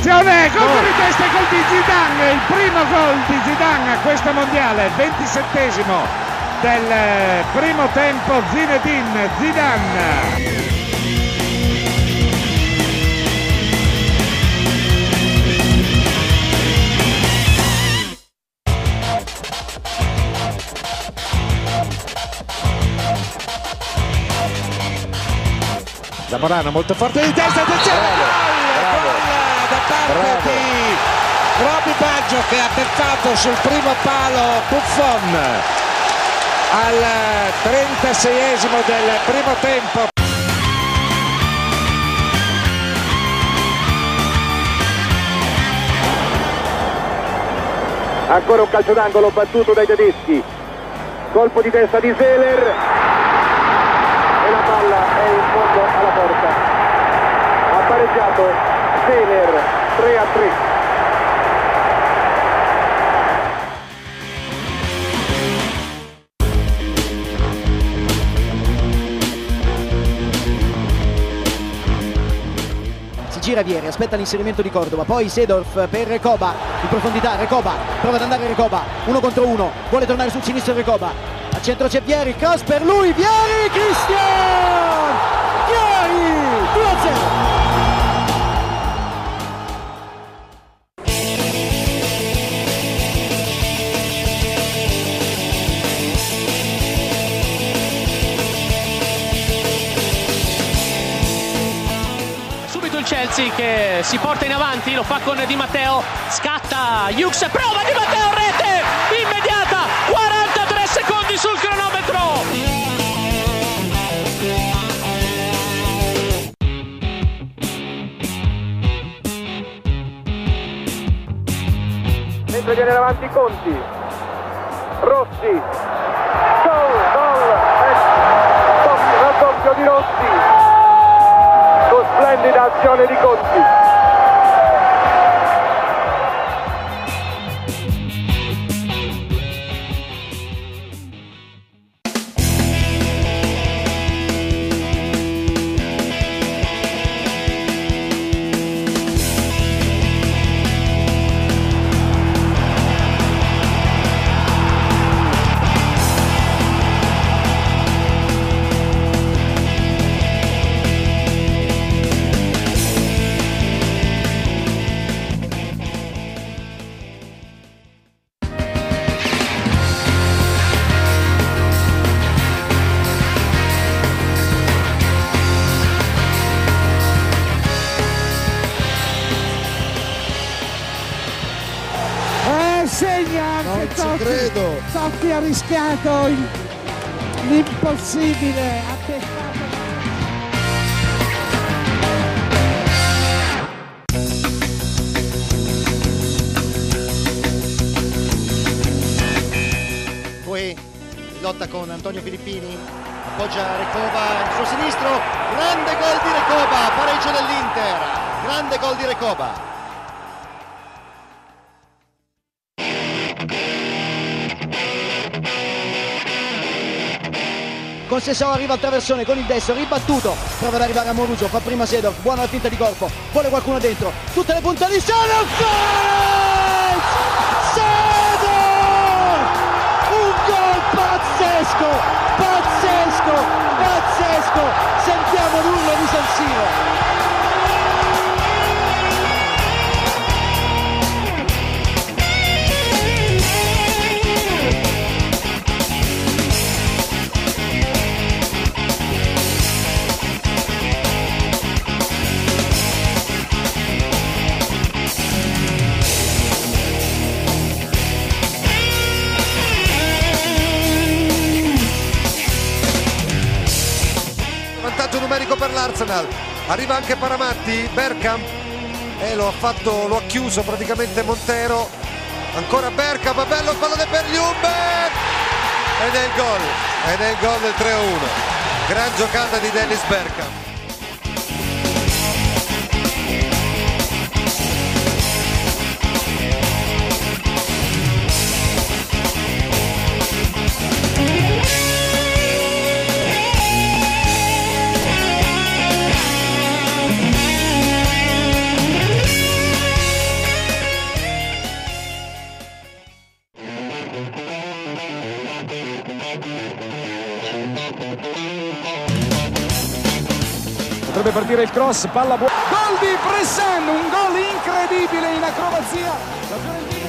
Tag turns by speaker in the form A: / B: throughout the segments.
A: Attenzione, colpo di testa e gol di Zidane, il primo gol di Zidane a questo mondiale, 27° del primo tempo, Zinedine Zidane. Zamorano molto forte di testa, attenzione, gol, gol da parte di Roby Baggio che ha beffato sul primo palo Buffon al 36° del primo tempo.
B: Ancora un calcio d'angolo battuto dai tedeschi, colpo di testa di Seeler e la palla è in fondo alla porta. Ha pareggiato Seeler, 3-3.
C: Si gira Vieri, aspetta l'inserimento di Cordova, poi Seedorf per Recoba, in profondità Recoba, prova ad andare Recoba, 1 contro 1, vuole tornare sul sinistro Recoba, al centro c'è Vieri, cross per lui, Vieri, Cristian! Vieri, 2-0.
D: Subito il Chelsea che si porta in avanti, lo fa con Di Matteo, scatta Hughes, prova Di Matteo, rete immediata, 43 secondi sul cronometro.
B: Mentre viene davanti Conti, Rossi, gol, gol, raddoppio di Rossi, con splendida azione di Conti.
A: Segna anche Totti, credo. Totti ha rischiato l'impossibile, ha testato.
E: Poi lotta con Antonio Filippini, appoggia Recoba il suo sinistro, grande gol di Recoba, pareggio dell'Inter, grande gol di Recoba.
C: Conceição arriva al traversone con il destro, ribattuto, prova ad arrivare a Moruso, fa prima Seedorf, buona la finta di corpo, vuole qualcuno dentro, tutte le punte di Seedorf! Seedorf! Un gol pazzesco, pazzesco, pazzesco! Sentiamo l'urlo di San Siro!
F: Vantaggio numerico per l'Arsenal, arriva anche Paramatti, Bergkamp, lo ha fatto, lo ha chiuso praticamente Montero, ancora Bergkamp, bello il pallone per Ljungberg ed è il gol, ed è il gol del 3-1, gran giocata di Dennis Bergkamp.
G: Potrebbe partire il cross, palla buona. Gol di Bressan, un gol incredibile in acrobazia. La Fiorentina.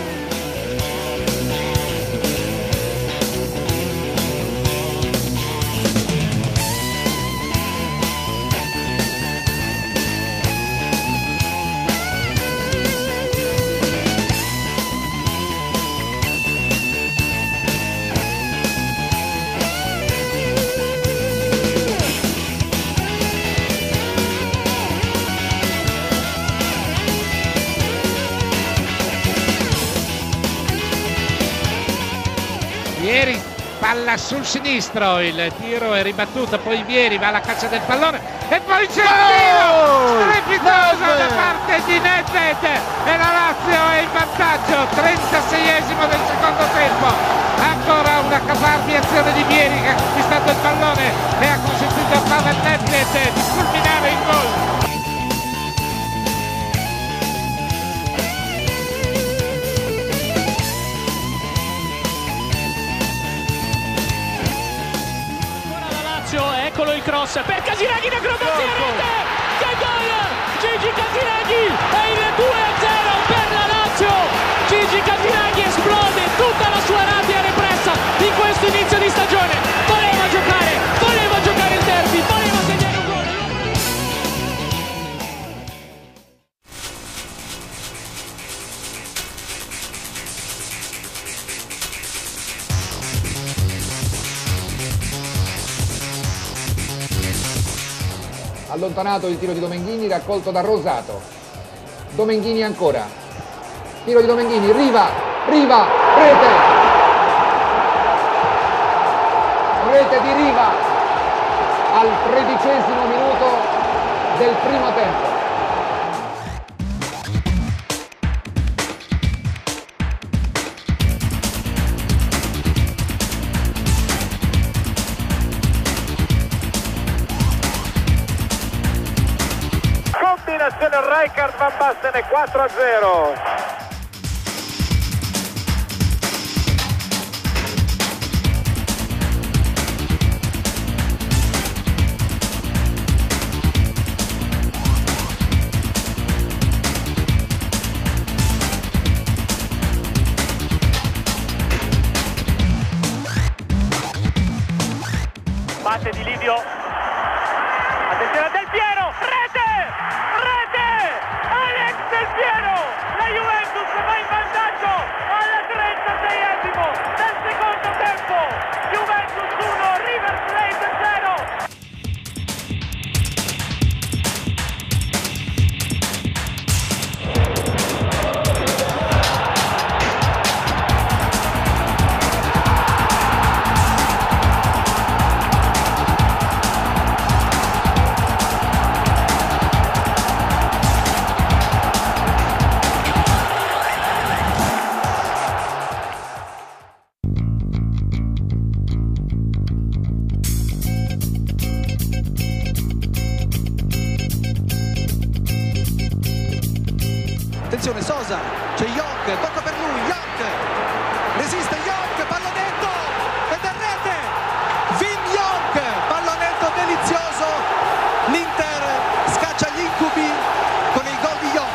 A: Vieri, palla sul sinistro, il tiro è ribattuto, poi Vieri va alla caccia del pallone e poi c'è il tiro strepitoso da parte di Nedved e la Lazio è in vantaggio, 36esimo del secondo tempo. Ancora una caparbia azione di Vieri che ha conquistato il pallone e ha consentito a Pavel Nedved di culminare il gol.
D: Eccolo il cross per Casiraghi in acrobazia, rete! Che gol! Gigi Casiraghi è il 2-0 per la Lazio! Gigi Casiraghi esplode, tutta la sua rabbia repressa in questo inizio di stagione. Voleva giocare il derby, voleva segnare un gol.
H: Allontanato il tiro di Domenghini, raccolto da Rosato. Domenghini ancora. Tiro di Domenghini, Riva, Riva, rete! Rete di Riva al 13° minuto del primo tempo.
B: Rijkaard Van Basten 4-0.
D: Batte Di Livio. Attenzione a Del Piero, rete! Rete! Alex Del Piero! La Juventus va in vantaggio al 36esimo del secondo tempo! Juventus 1, River Plate 0!
I: Attenzione Sosa, c'è Jonk, tocca per lui, Jonk, resiste Jonk, pallonetto ed è rete! Wim Jonk, pallonetto delizioso, l'Inter scaccia gli incubi con il gol di Jonk.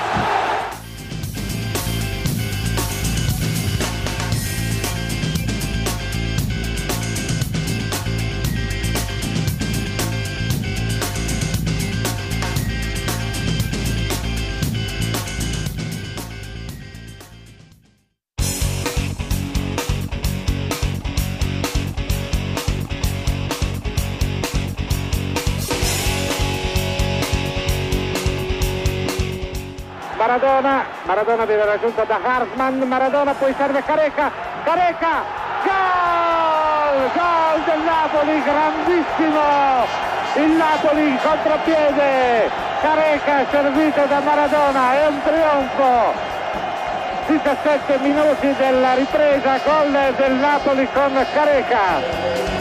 A: Maradona, Maradona viene raggiunto da Hartmann, Maradona poi serve Careca, Careca, gol! Gol del Napoli, grandissimo! Il Napoli in contropiede, Careca servito da Maradona, è un trionfo! 17 minuti della ripresa, gol del Napoli con Careca.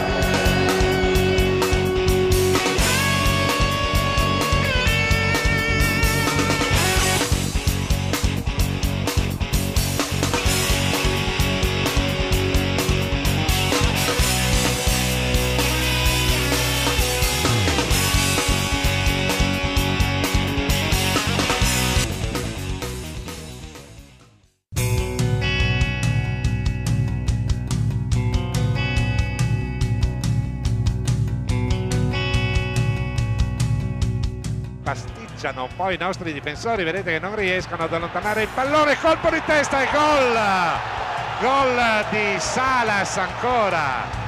A: Sfalciano un po' i nostri difensori, vedete che non riescono ad allontanare il pallone, colpo di testa e gol! Gol di Salas ancora!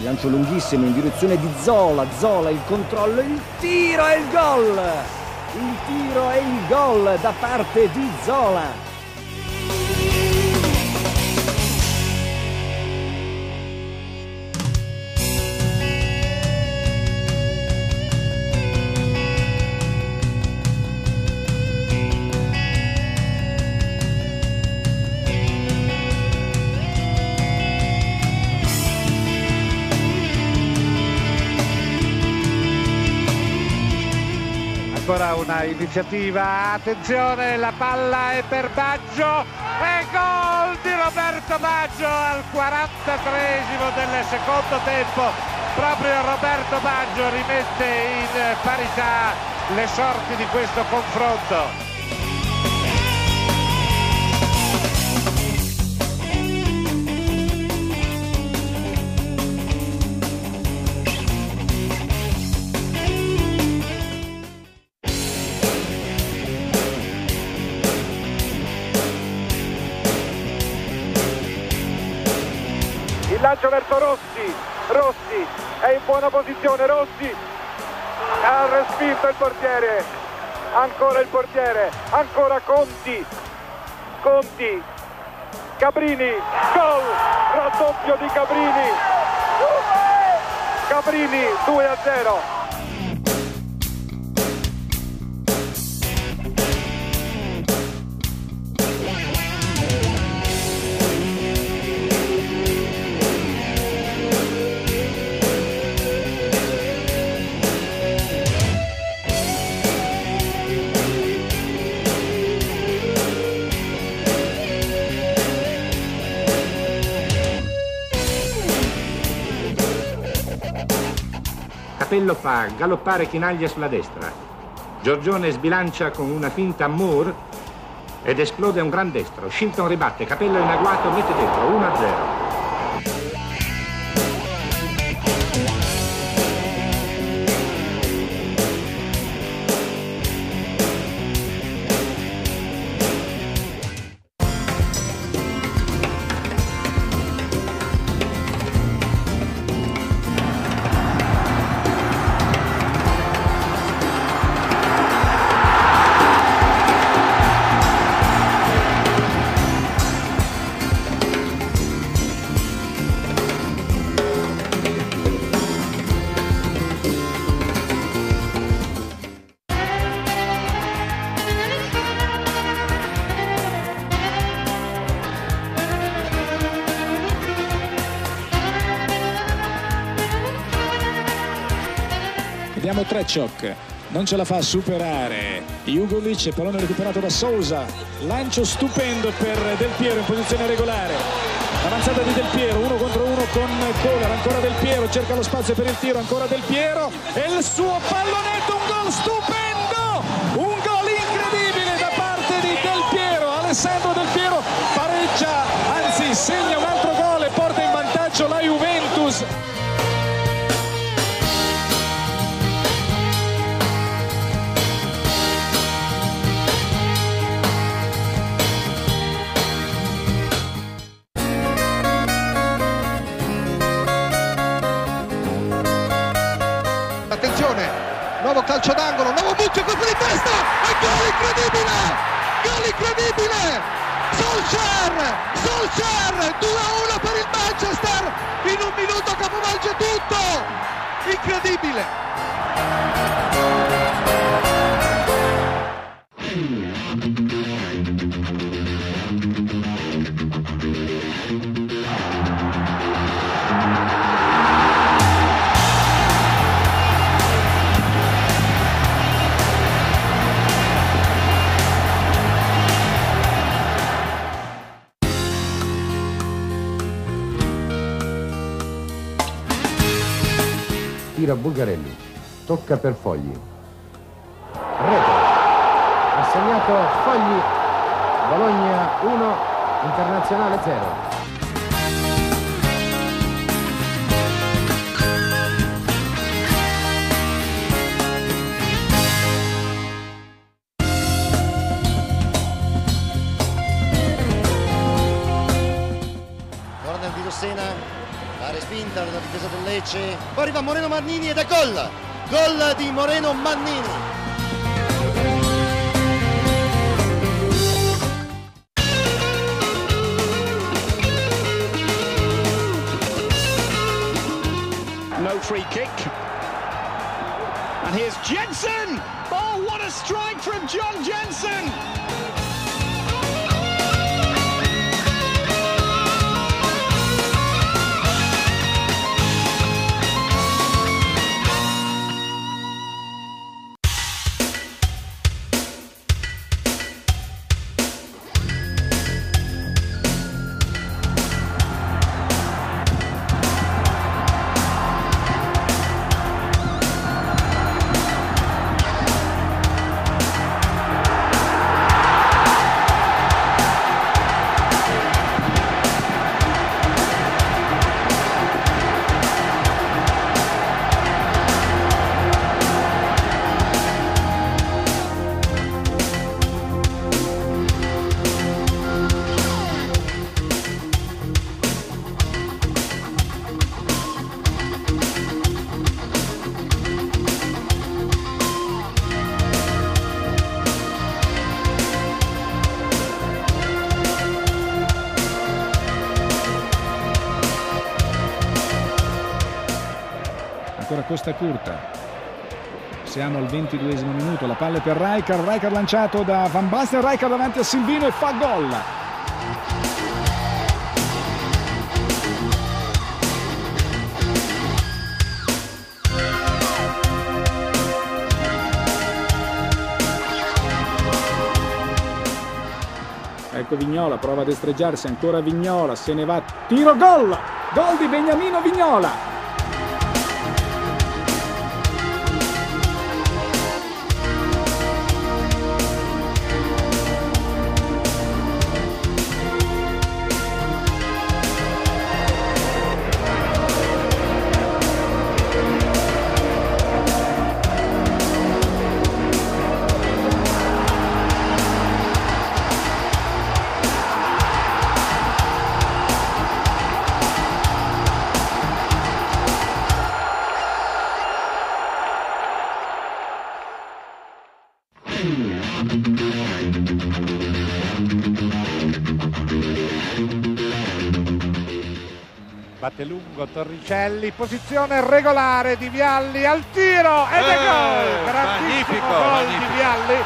J: Lancio lunghissimo in direzione di Zola, Zola il controllo, il tiro e il gol! Il tiro e il gol da parte di Zola!
A: Ancora una iniziativa, attenzione, la palla è per Baggio e gol di Roberto Baggio al 43esimo del secondo tempo. Proprio Roberto Baggio rimette in parità le sorti di questo confronto.
B: Il lancio verso Rossi, Rossi è in buona posizione, Rossi ha respinto il portiere, ancora il portiere, ancora Conti, Conti, Cabrini, gol, raddoppio di Cabrini, Cabrini 2-0.
K: Capello fa galoppare Chinaglia sulla destra. Giorgione sbilancia con una finta a Moore ed esplode un gran destro. Shilton ribatte, Capello in agguato, mette dentro 1-0.
G: Vediamo Trecioc, non ce la fa a superare Jugovic, pallone recuperato da Sousa, lancio stupendo per Del Piero in posizione regolare, avanzata di Del Piero, 1 contro 1 con Kohler, ancora Del Piero, cerca lo spazio per il tiro, ancora Del Piero e il suo pallonetto, un gol stupendo, un gol incredibile da parte di Del Piero, Alessandro Del Piero pareggia, anzi segna un altro gol e porta in vantaggio la Juventus.
E: Attenzione, nuovo calcio d'angolo, nuovo mucchio, colpo di testa e gol incredibile! Gol incredibile! Solskjaer! Solskjaer! 2-1 per il Manchester! In un minuto capovolge tutto! Incredibile!
H: Tira Bulgarelli, tocca per Fogli. Rete. Ha segnato Fogli. Bologna 1, Internazionale 0.
C: Corner di Dossena, la respinta della difesa del Lecce, poi arriva Moreno Mannini ed è gol! Gol di Moreno Mannini!
G: No free kick. And here's Jensen! Oh, what a strike from John Jensen! Ancora Costa Curta, siamo al 22° minuto, la palla è per Rijkaard, Rijkaard lanciato da Van Basten, Rijkaard davanti a Silvino e fa gol. Ecco Vignola, prova a destreggiarsi, ancora Vignola, se ne va, tiro, gol! Gol di Beniamino Vignola!
A: Batte lungo Torricelli, posizione regolare di Vialli al tiro ed è gol! Grandissimo gol magnifico di Vialli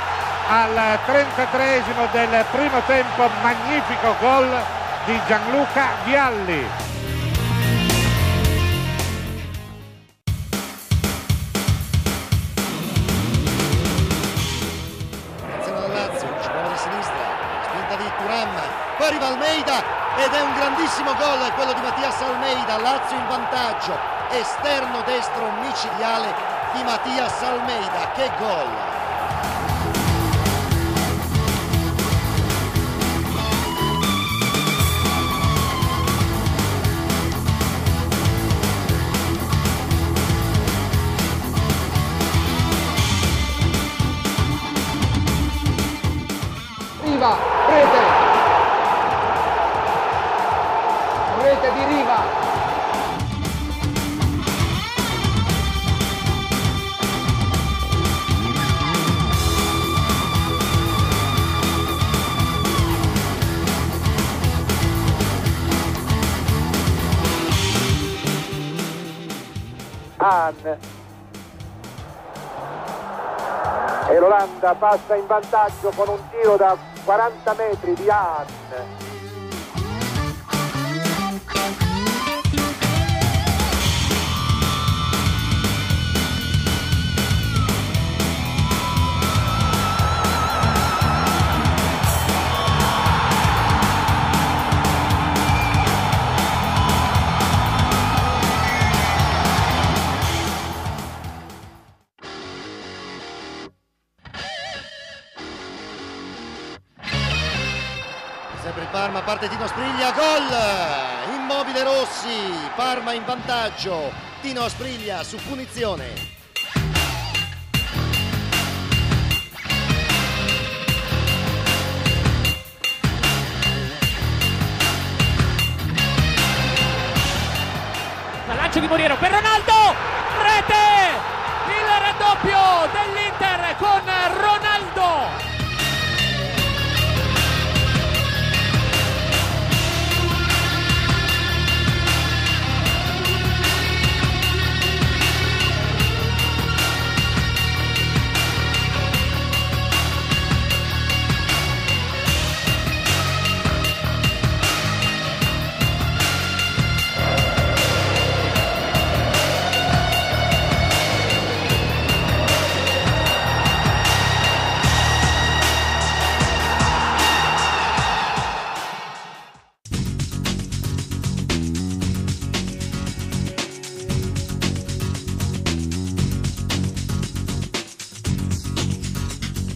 A: al 33° del primo tempo, magnifico gol di Gianluca Vialli.
C: Attenzione al Lazio, ci prova da sinistra, spinta di Thuram, poi arriva Almeida ed è un grandissimo gol quello di Mattias Almeida, Lazio in vantaggio, esterno destro micidiale di Mattias Almeida, che gol!
H: Riva, rete! Rete di Riva.
B: Hahn. E l'Olanda passa in vantaggio con un tiro da 40 metri di Hahn.
L: Parte Tino Aspriglia, gol! Immobile Rossi, Parma in vantaggio, Tino Aspriglia su punizione.
D: Lancio di Moriero per Ronaldo, rete! Il raddoppio dell'Inter con Ronaldo!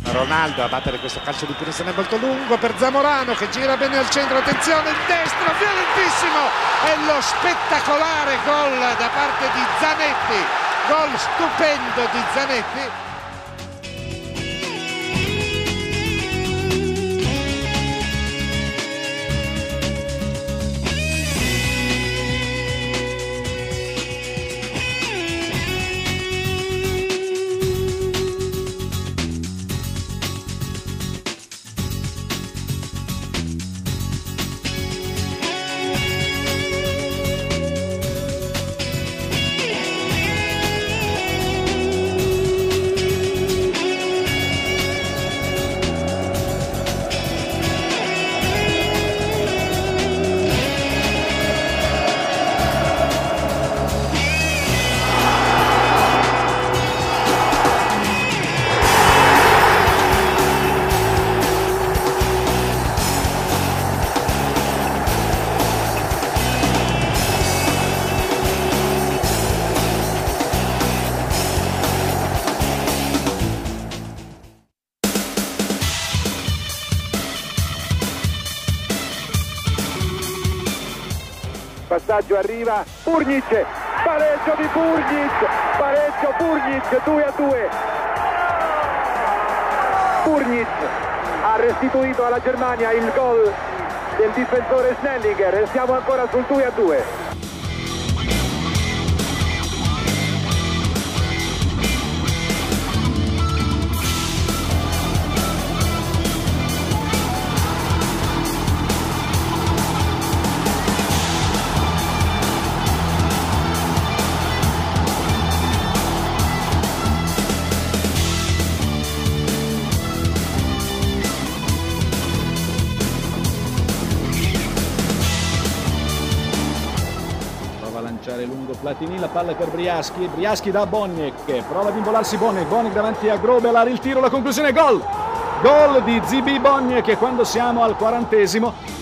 A: Ronaldo a battere questo calcio di punizione molto lungo per Zamorano che gira bene al centro, attenzione, il destro violentissimo e lo spettacolare gol da parte di Zanetti, gol stupendo di Zanetti.
B: Passaggio arriva Burgnich, pareggio di Burgnich, pareggio Burgnich, 2-2. Burgnich ha restituito alla Germania il gol del difensore Schnellinger e siamo ancora sul 2-2.
G: Lungo Platini, la palla è per Briaschi, Briaschi da Boniek, prova ad involarsi Boniek, Boniek davanti a Grobelar, il tiro, la conclusione, gol! Gol di Zibi Boniek quando siamo al 40°.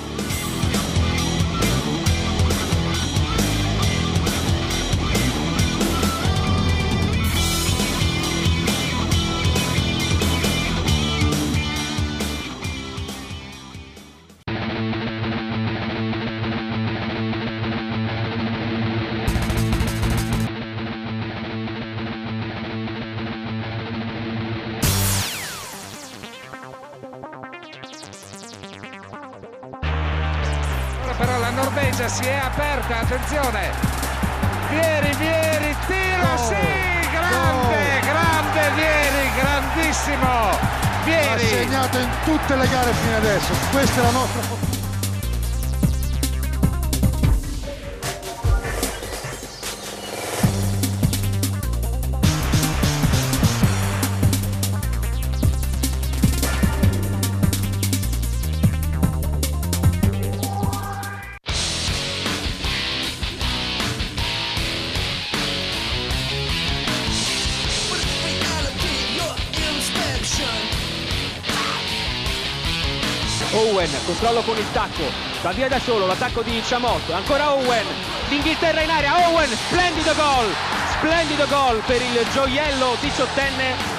A: Però la Norvegia si è aperta, attenzione, Vieri, Vieri, tiro, oh, sì, grande, oh, grande Vieri, grandissimo Vieri.
E: Ha segnato in tutte le gare fino adesso, questa è la nostra fortuna.
D: Owen, controllo con il tacco, va via da solo, l'attacco di Chamot, ancora Owen, l'Inghilterra in area, Owen, splendido gol per il gioiello 18enne.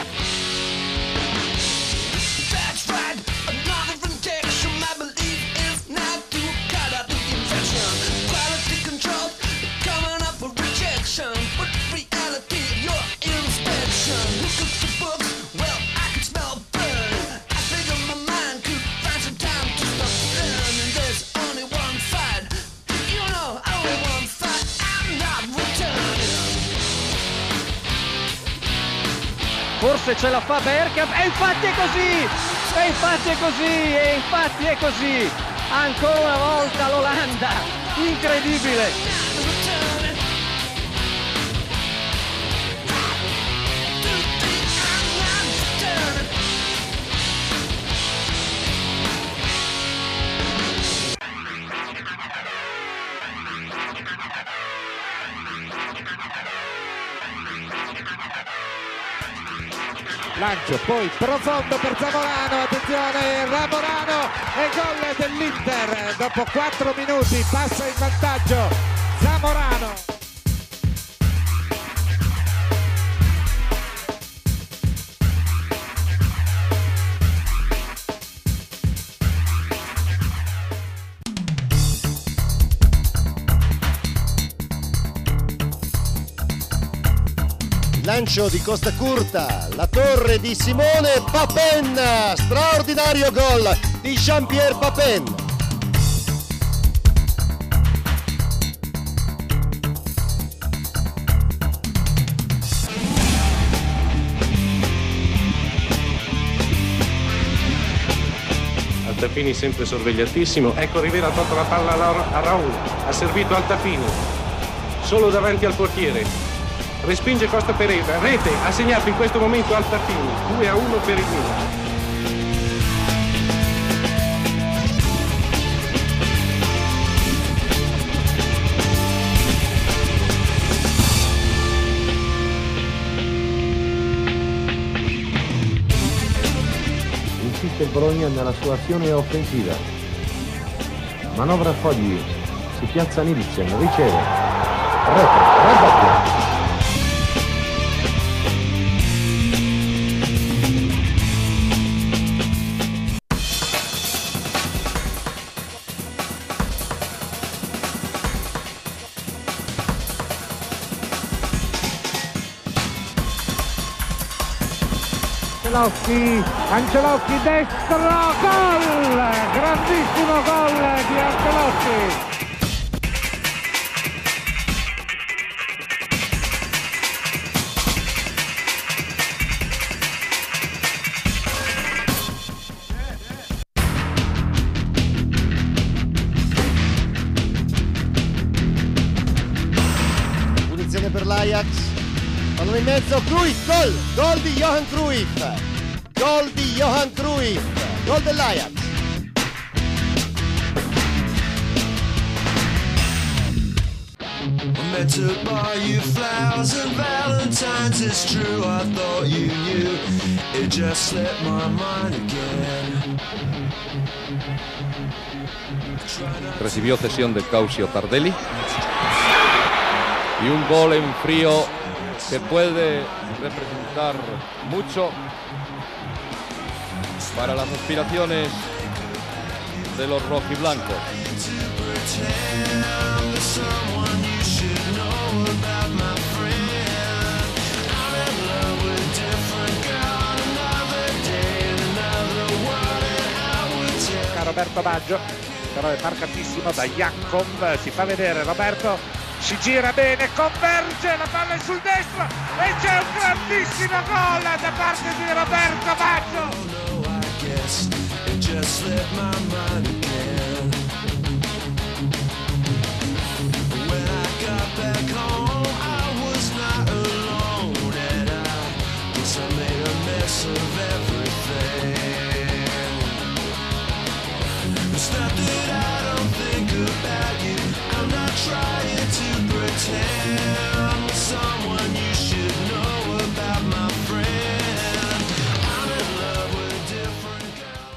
D: Forse ce la fa Bergkamp, e infatti è così, e infatti è così, e infatti è così. Ancora una volta l'Olanda, incredibile.
A: Lancio poi profondo per Zamorano, attenzione Zamorano e gol dell'Inter dopo 4 minuti, passa in vantaggio Zamorano.
L: Lancio di Costa Curta, la torre di Simone Papin, straordinario gol di Jean-Pierre Papin.
K: Altafini sempre sorvegliatissimo, ecco Rivera ha tolto la palla a Raul, ha servito Altafini, solo davanti al portiere. Respinge Costa Pereira, rete, ha segnato in questo momento Altafini, 2-1 per il Milan.
M: Insiste il Bologna nella sua azione offensiva. Manovra Fogli, si piazza Nielsen, riceve, rete, raddoppio.
A: Ancelotti destro, gol! Grandissimo gol di Ancelotti!
L: Punizione per l'Ajax, pallone in mezzo, Cruyff, gol! Gol di Johan Cruyff! Gol di Johan Cruyff, gol dell'Ajax.
N: I meant to buy you flowers and Valentine's, it's true, I thought you knew. It just slipped my mind again.
O: Recibió cesión de Causio Tardelli. Y un gol en frío que puede representar mucho para las aspiraciones de los rojiblancos.
A: Roberto Baggio, però è marcatissimo da Jakob, si fa vedere Roberto, si gira bene, converge, la palla è sul destro e c'è un grandissimo gol da parte di Roberto Baggio.
N: It just slipped my mind again. When I got back home, I was not alone, and I guess I made a mess of everything. It's not that I don't think about you, I'm not trying to pretend I'm someone you should know about, my friend. I'm in love with different girls.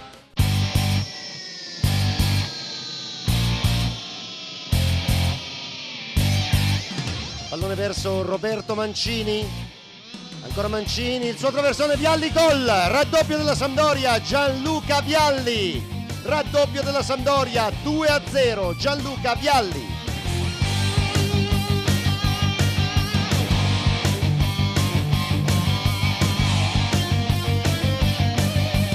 L: Pallone verso Roberto Mancini, ancora Mancini, il suo traversone, Vialli, gol! Raddoppio della Sampdoria, Gianluca Vialli! Raddoppio della Sampdoria, 2-0, Gianluca Vialli!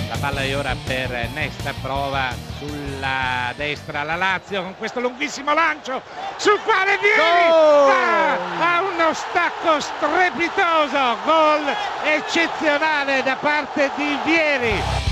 A: La
K: Palla è ora per Nesta, prova sulla destra la Lazio con questo lunghissimo lancio sul quale Vieri va a uno stacco strepitoso, gol eccezionale da parte di Vieri.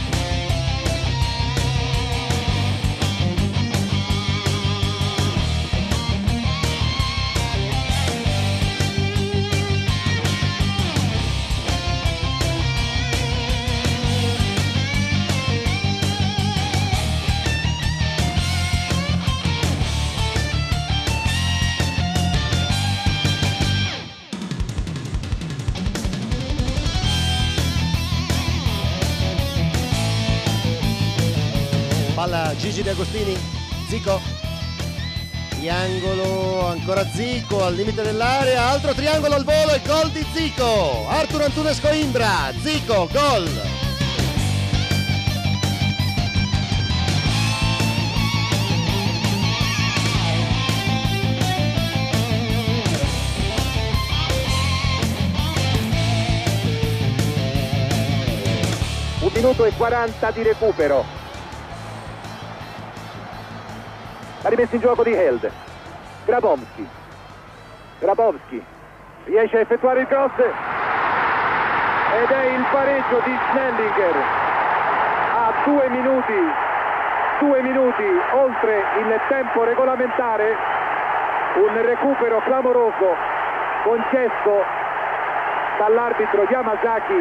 L: Palla Gigi De Agostini, Zico, triangolo, ancora Zico al limite dell'area, altro triangolo al volo e gol di Zico, Arthur Antunes Coimbra, Zico, gol!
B: Un minuto e 40 di recupero. La rimessa in gioco di Held. Grabowski. Grabowski riesce a effettuare il cross ed è il pareggio di Schnellinger a 2 minuti, 2 minuti oltre il tempo regolamentare. Un recupero clamoroso concesso dall'arbitro Yamazaki,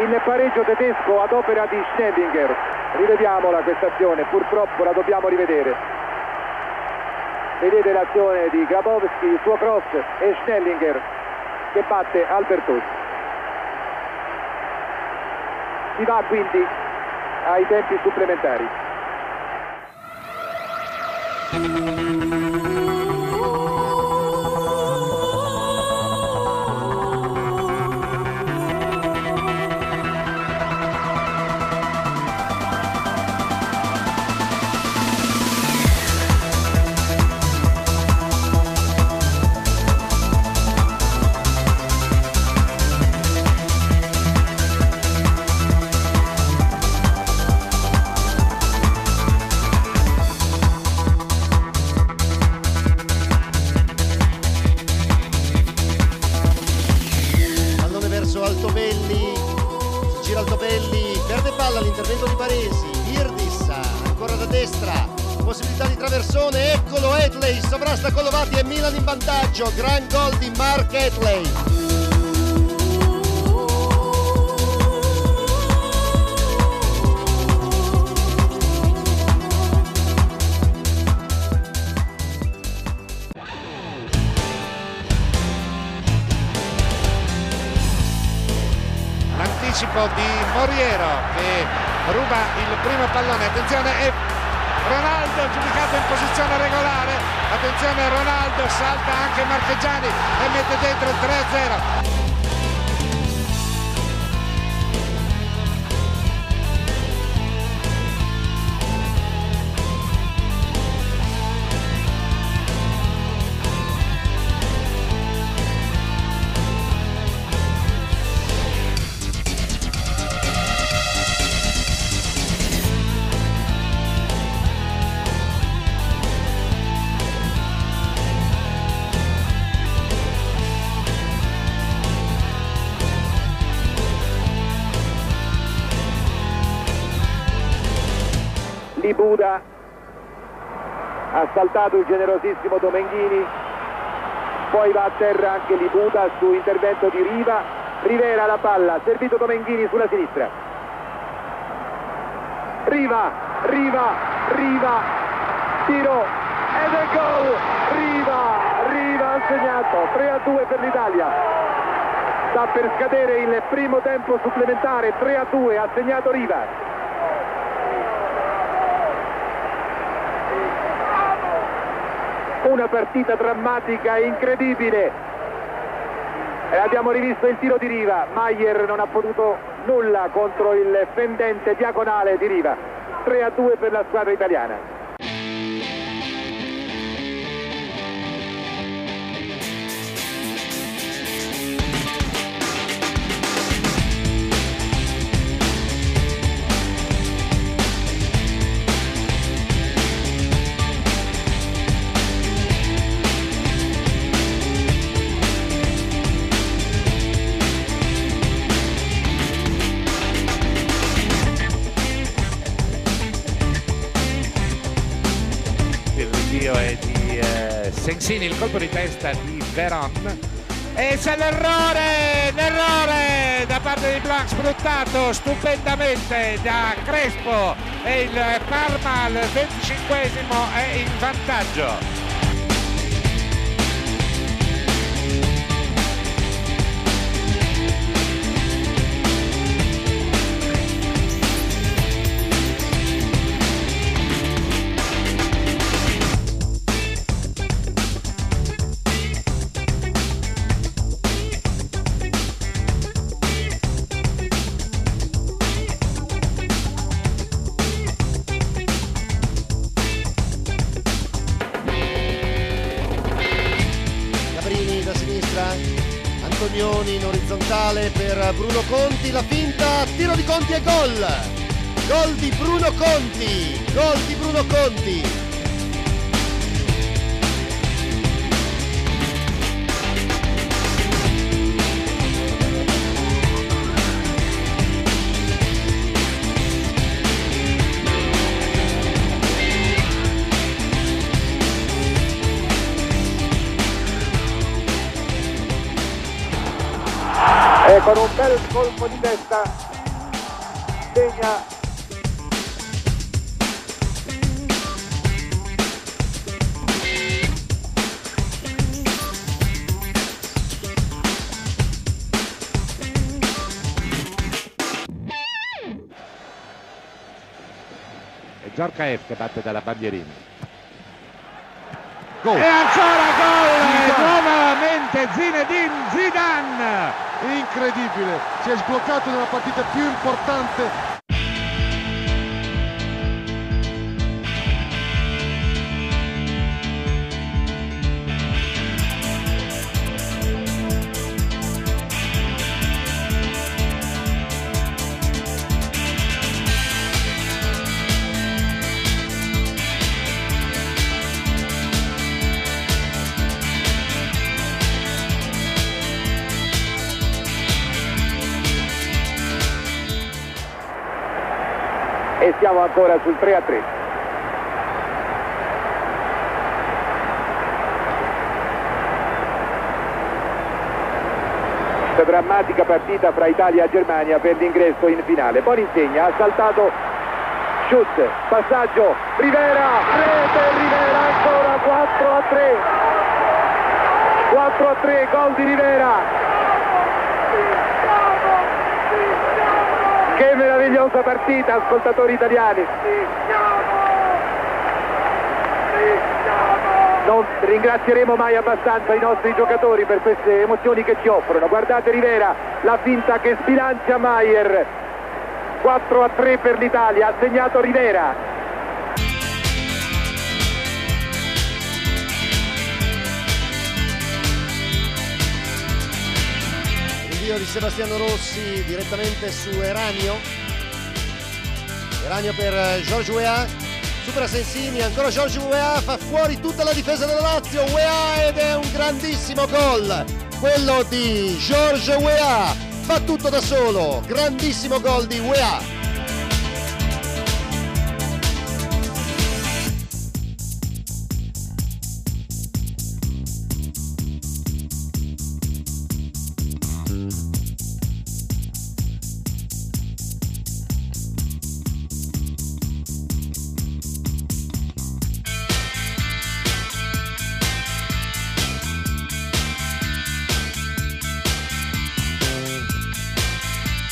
B: il pareggio tedesco ad opera di Schnellinger. Rivediamola questa azione, purtroppo la dobbiamo rivedere. Vedete l'azione di Grabowski, il suo cross e Schnellinger che batte Albertosi. Si va quindi ai tempi supplementari.
L: Altobelli, si gira Altobelli, perde palla l'intervento di Baresi, Virdis ancora da destra, possibilità di traversone, eccolo Hedley, sovrasta Collovati e Milan in vantaggio, gran gol di Mark Hedley.
A: L'anticipo di Moriero che ruba il primo pallone, attenzione, e Ronaldo giudicato in posizione regolare, attenzione Ronaldo, salta anche Marchegiani e mette dentro il 3-0.
B: Libuda ha saltato il generosissimo Domenghini, poi va a terra anche Libuda su intervento di Riva. Rivera la palla, servito Domenghini sulla sinistra. Riva, Riva, Riva, tiro ed è gol! Riva, Riva ha segnato, 3-2 per l'Italia. Sta per scadere il primo tempo supplementare, 3-2, ha segnato Riva. Una partita drammatica e incredibile. E abbiamo rivisto il tiro di Riva. Maier non ha potuto nulla contro il fendente diagonale di Riva. 3-2 per la squadra italiana.
A: Il rinvio è di Sensini, il colpo di testa di Veron. E c'è l'errore da parte di Blanc, sfruttato stupendamente da Crespo, e il Parma al 25° è in vantaggio.
L: Antonioni in orizzontale per Bruno Conti, la finta, tiro di Conti e gol! Gol di Bruno Conti! Gol di Bruno Conti!
B: E con un bel colpo di testa segna
A: E Djorkaeff che batte dalla bandierina.
E: Gol.
A: E ancora gol! Nuovamente Zinedine Zidane!
E: Incredibile, si è sbloccato nella partita più importante.
B: E siamo ancora sul 3-3. Questa drammatica partita fra Italia e Germania per l'ingresso in finale. Boninsegna ha saltato Schut, passaggio, Rivera, rete Rivera, ancora 4-3. 4-3, gol di Rivera. Che meravigliosa partita, ascoltatori italiani. Non ringrazieremo mai abbastanza i nostri giocatori per queste emozioni che ci offrono. Guardate Rivera, la finta che sbilancia Maier. 4-3 per l'Italia, ha segnato Rivera.
L: Rinvio di Sebastiano Rossi direttamente su Eranio. Eranio per George Weah, supera Sensini, ancora George Weah, fa fuori tutta la difesa della Lazio. Weah, ed è un grandissimo gol, quello di George Weah, fa tutto da solo, grandissimo gol di Weah.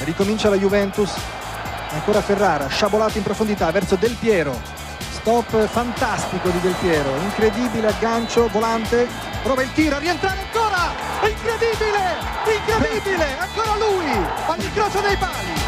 I: Ricomincia la Juventus, ancora Ferrara, sciabolato in profondità verso Del Piero, stop fantastico di Del Piero, incredibile aggancio, volante, prova il tiro a rientrare ancora, incredibile, incredibile, ancora lui, all'incrocio dei pali.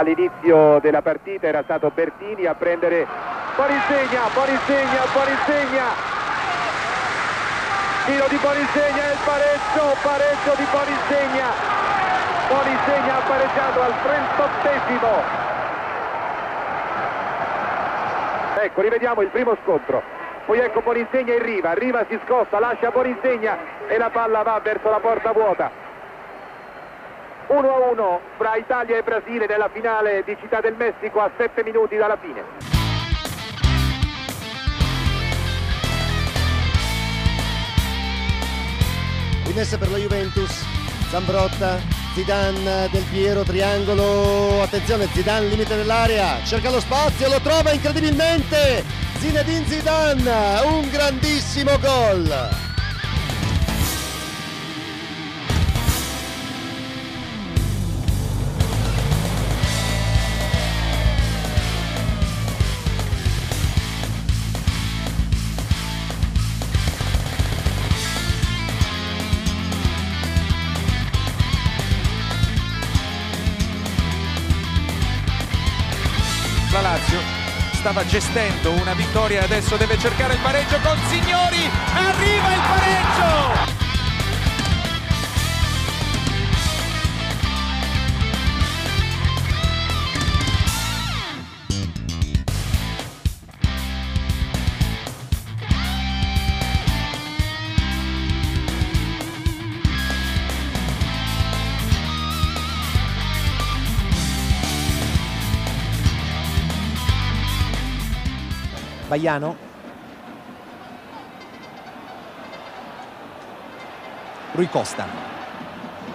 B: All'inizio della partita era stato Bertini a prendere. Boninsegna, Boninsegna, Boninsegna. Tiro di Boninsegna e il pareggio, pareggio di Boninsegna. Boninsegna ha pareggiato al 38esimo. Ecco, rivediamo il primo scontro. Poi ecco Boninsegna in riva, Riva si scosta, lascia Boninsegna e la palla va verso la porta vuota. 1-1 fra Italia e Brasile nella finale di Città del Messico a 7 minuti dalla fine.
L: Rimessa per la Juventus, Zambrotta, Zidane, Del Piero, triangolo, attenzione Zidane, limite dell'area, cerca lo spazio, lo trova incredibilmente, Zinedine Zidane, un grandissimo gol!
P: La Lazio stava gestendo una vittoria, adesso deve cercare il pareggio con Signori, arriva il pareggio!
I: Baiano, Rui Costa,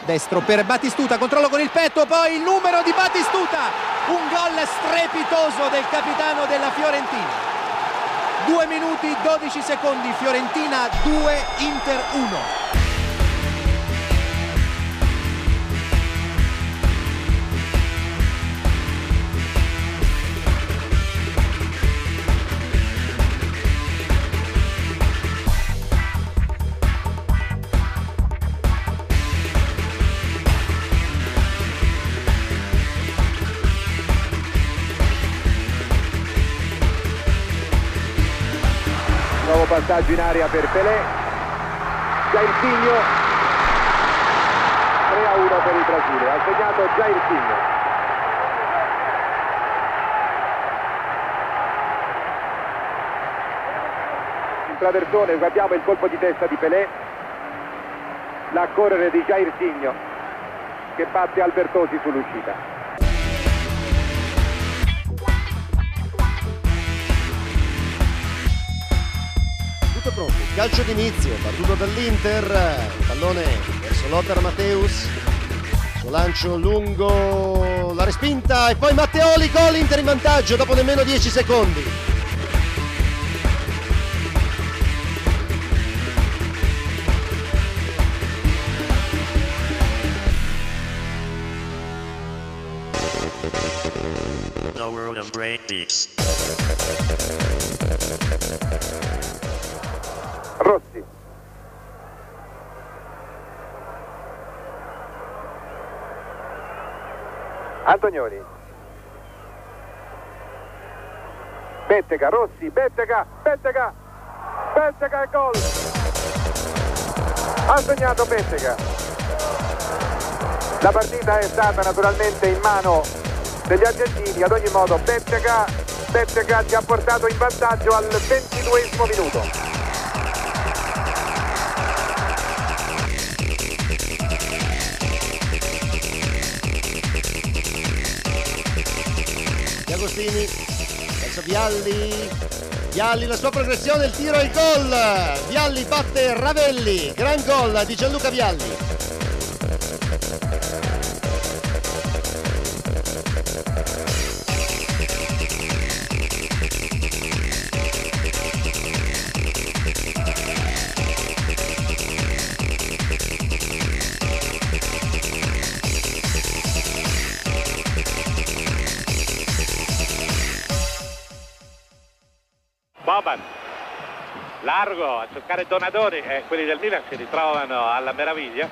I: destro per Batistuta, controllo con il petto, poi il numero di Batistuta, un gol strepitoso del capitano della Fiorentina. 2 minuti 12 secondi, Fiorentina 2, Inter 1.
B: Nuovo passaggio in area per Pelé, Jairzinho, 3-1 per il Brasile, ha segnato Jairzinho. Il traversone, guardiamo il colpo di testa di Pelé, la correre di Jairzinho che batte Albertosi sull'uscita.
L: Pronto, calcio d'inizio, battuto dall'Inter, il pallone verso Lothar Matthäus, suo lancio lungo, la respinta e poi Matteoli, gol, Inter in vantaggio dopo nemmeno 10 secondi.
N: The world of great beats.
B: Rossi, Antonioni, Bettega, Rossi, Bettega, Bettega, Bettega e gol! Ha segnato Bettega. La partita è stata naturalmente in mano degli argentini, ad ogni modo Bettega, Bettega ci ha portato in vantaggio al 22° minuto.
L: Agostini, verso Vialli, Vialli la sua progressione, il tiro e il gol, Vialli batte Ravelli, gran gol di Gianluca Vialli.
K: Boban, largo a cercare Donadoni, e quelli del Milan si ritrovano alla meraviglia.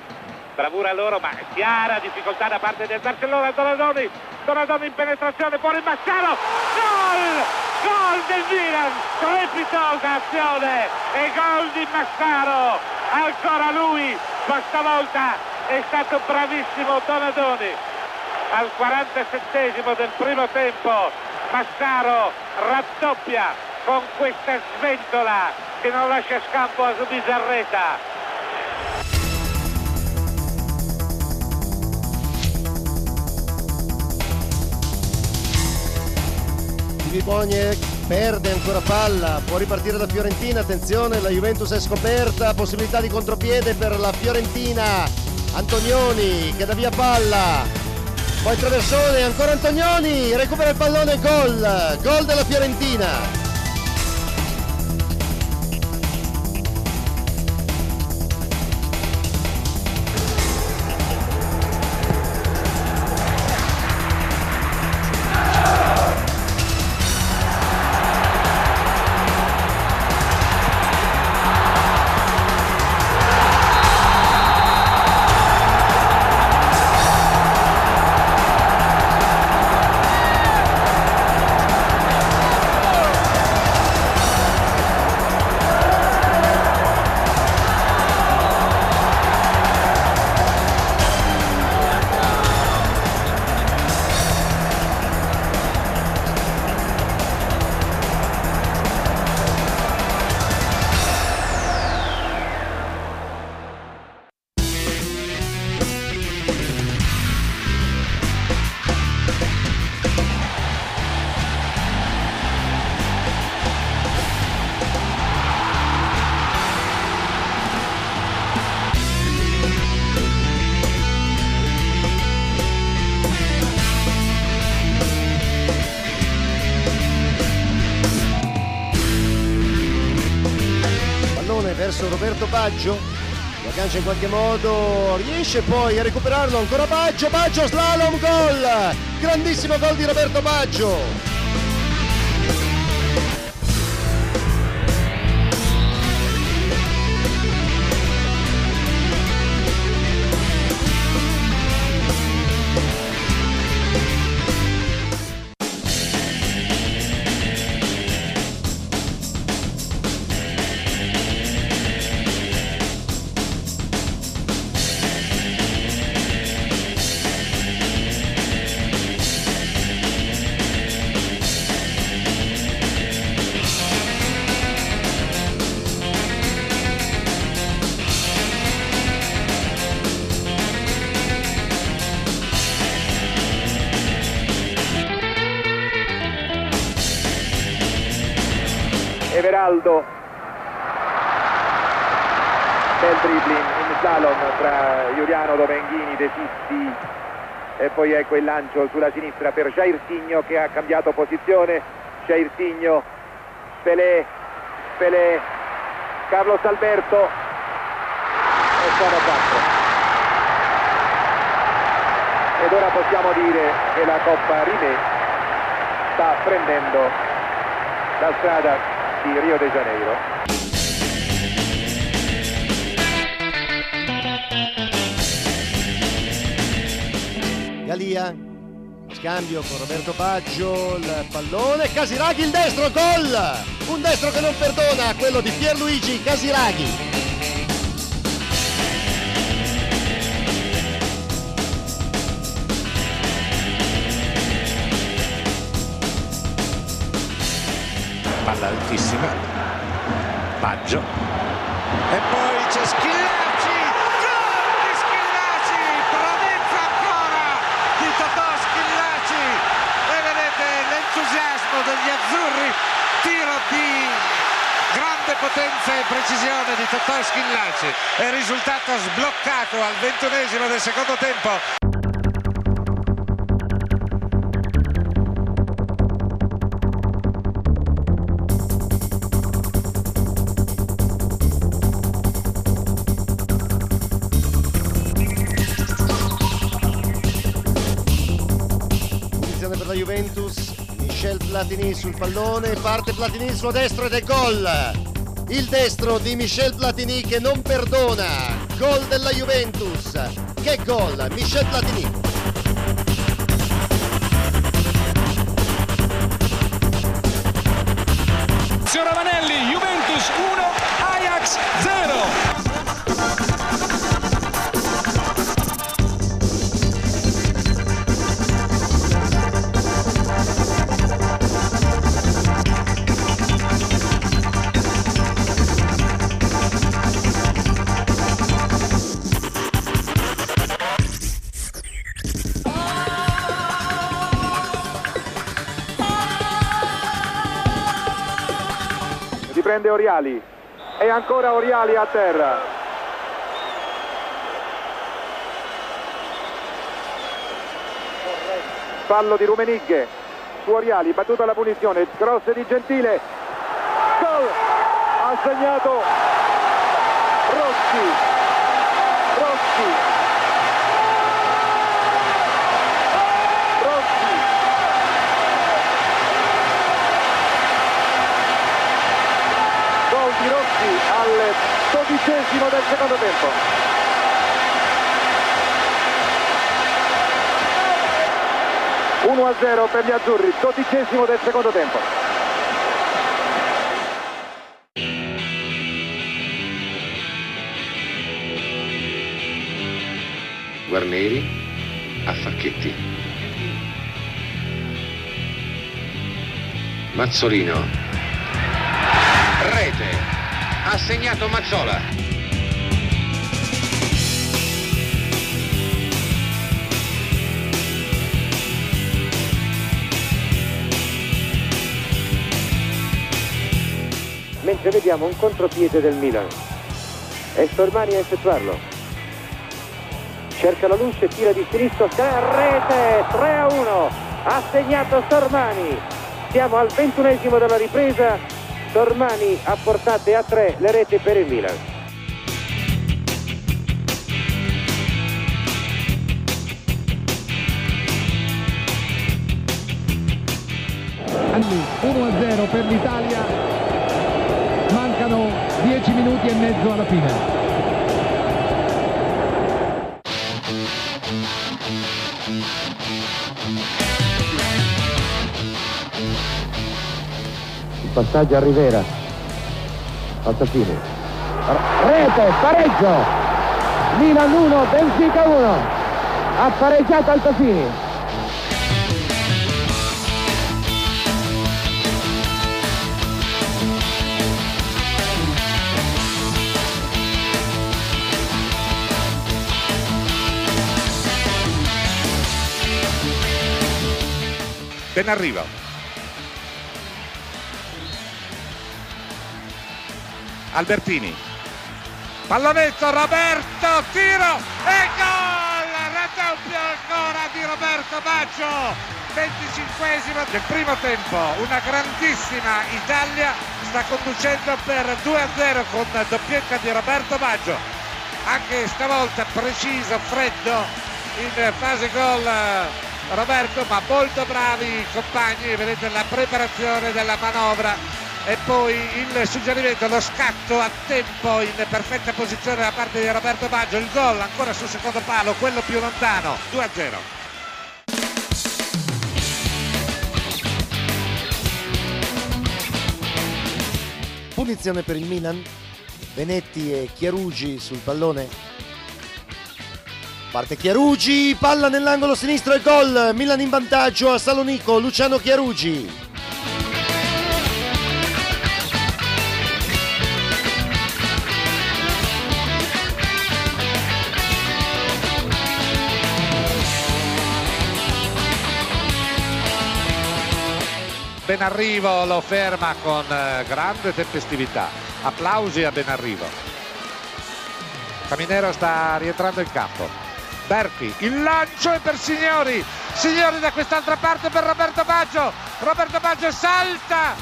K: Bravura loro, ma chiara difficoltà da parte del Barcellona. Donadoni, Donadoni in penetrazione, fuori Massaro, gol! Gol del Milan, strepitosa azione e gol di Massaro, ancora lui, ma stavolta è stato bravissimo Donadoni. Al 47° del primo tempo Massaro raddoppia con questa sventola che non lascia scampo a Zubizarreta.
L: Boniek perde ancora palla, può ripartire la Fiorentina, attenzione, la Juventus è scoperta, possibilità di contropiede per la Fiorentina, Antonioni che dà via palla, poi traversone, ancora Antonioni, recupera il pallone, gol, gol della Fiorentina. Verso Roberto Baggio, lo aggancia in qualche modo, riesce poi a recuperarlo, ancora Baggio, Baggio, slalom, gol! Grandissimo gol di Roberto Baggio!
B: Everaldo, bel dribbling in slalom tra Giuliano, Domenghini, De Sisti e poi ecco il lancio sulla sinistra per Jairzinho che ha cambiato posizione. Jairzinho, Pelé, Pelé, Carlos Alberto e sono 4. Ed ora possiamo dire che la Coppa Rimet sta prendendo la strada di Rio de Janeiro.
L: Galia, scambio con Roberto Baggio, il pallone, Casiraghi il destro, gol! Un destro che non perdona, quello di Pierluigi Casiraghi.
A: Palla altissima, Baggio e poi c'è Schillaci, gol di Schillaci, prodezza ancora di Totò Schillaci e vedete l'entusiasmo degli azzurri, tiro di grande potenza e precisione di Totò Schillaci e risultato sbloccato al 21° del secondo tempo.
L: Per la Juventus, Michel Platini sul pallone, parte Platini sul suo destro ed è gol! Il destro di Michel Platini che non perdona. Gol della Juventus. Che gol, Michel Platini.
G: Signor Ravanelli, Juventus 1, Ajax 0.
B: Riprende Oriali e ancora Oriali a terra. Fallo di Rummenigge su Oriali, battuta la punizione, cross di Gentile, gol! Ha segnato Rossi, Rossi, Rossi. Gol di Rossi al 12° del secondo tempo. 1-0 per gli azzurri, 12° del secondo tempo.
M: Guarneri a Facchetti. Mazzolino. Rete, ha segnato Mazzola.
B: Mentre vediamo un contropiede del Milan. È Sormani a effettuarlo. Cerca la luce, tira di sinistro, rete, 3-1. Ha segnato Sormani. Siamo al 21° della ripresa. Sormani ha portate a 3 le reti per il Milan.
H: Anni 1-0 per l'Italia, mancano 10 minuti e mezzo alla fine.
B: Passaggio a Rivera, Altafini, rete, pareggio, Milan 1, Benfica 1, ha pareggiato Altafini.
A: Benarrivo. Albertini, pallonetto, Roberto, tiro e gol! Raddoppio ancora di Roberto Baggio, 25° del primo tempo, una grandissima Italia sta conducendo per 2-0 con doppietta di Roberto Baggio, anche stavolta preciso, freddo in fase gol Roberto, ma molto bravi i compagni, vedete la preparazione della manovra e poi il suggerimento, lo scatto a tempo in perfetta posizione da parte di Roberto Baggio, il gol ancora sul secondo palo, quello più lontano, 2-0.
L: Punizione per il Milan, Benetti e Chiarugi sul pallone. Parte Chiarugi, palla nell'angolo sinistro e gol, Milan in vantaggio a Salonico, Luciano Chiarugi.
A: Benarrivo lo ferma con grande tempestività. Applausi a Benarrivo. Caminero sta rientrando in campo. Berti, il lancio è per Signori. Signori da quest'altra parte per Roberto Baggio. Roberto Baggio salta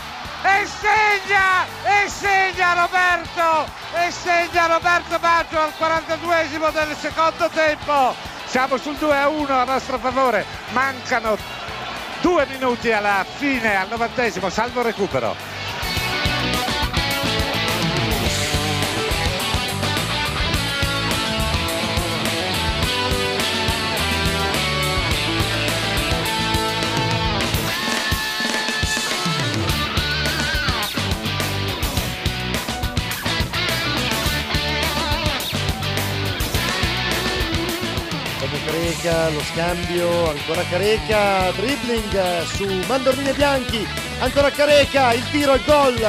A: e segna! E segna Roberto! E segna Roberto Baggio al 42esimo del secondo tempo. Siamo sul 2-1 a nostro favore. Mancano 2 minuti alla fine, al 90esimo, salvo recupero.
L: Careca, lo scambio, ancora Careca, dribbling su Mandorlini Bianchi, ancora Careca, il tiro, il gol,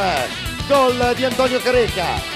L: gol di Antonio Careca.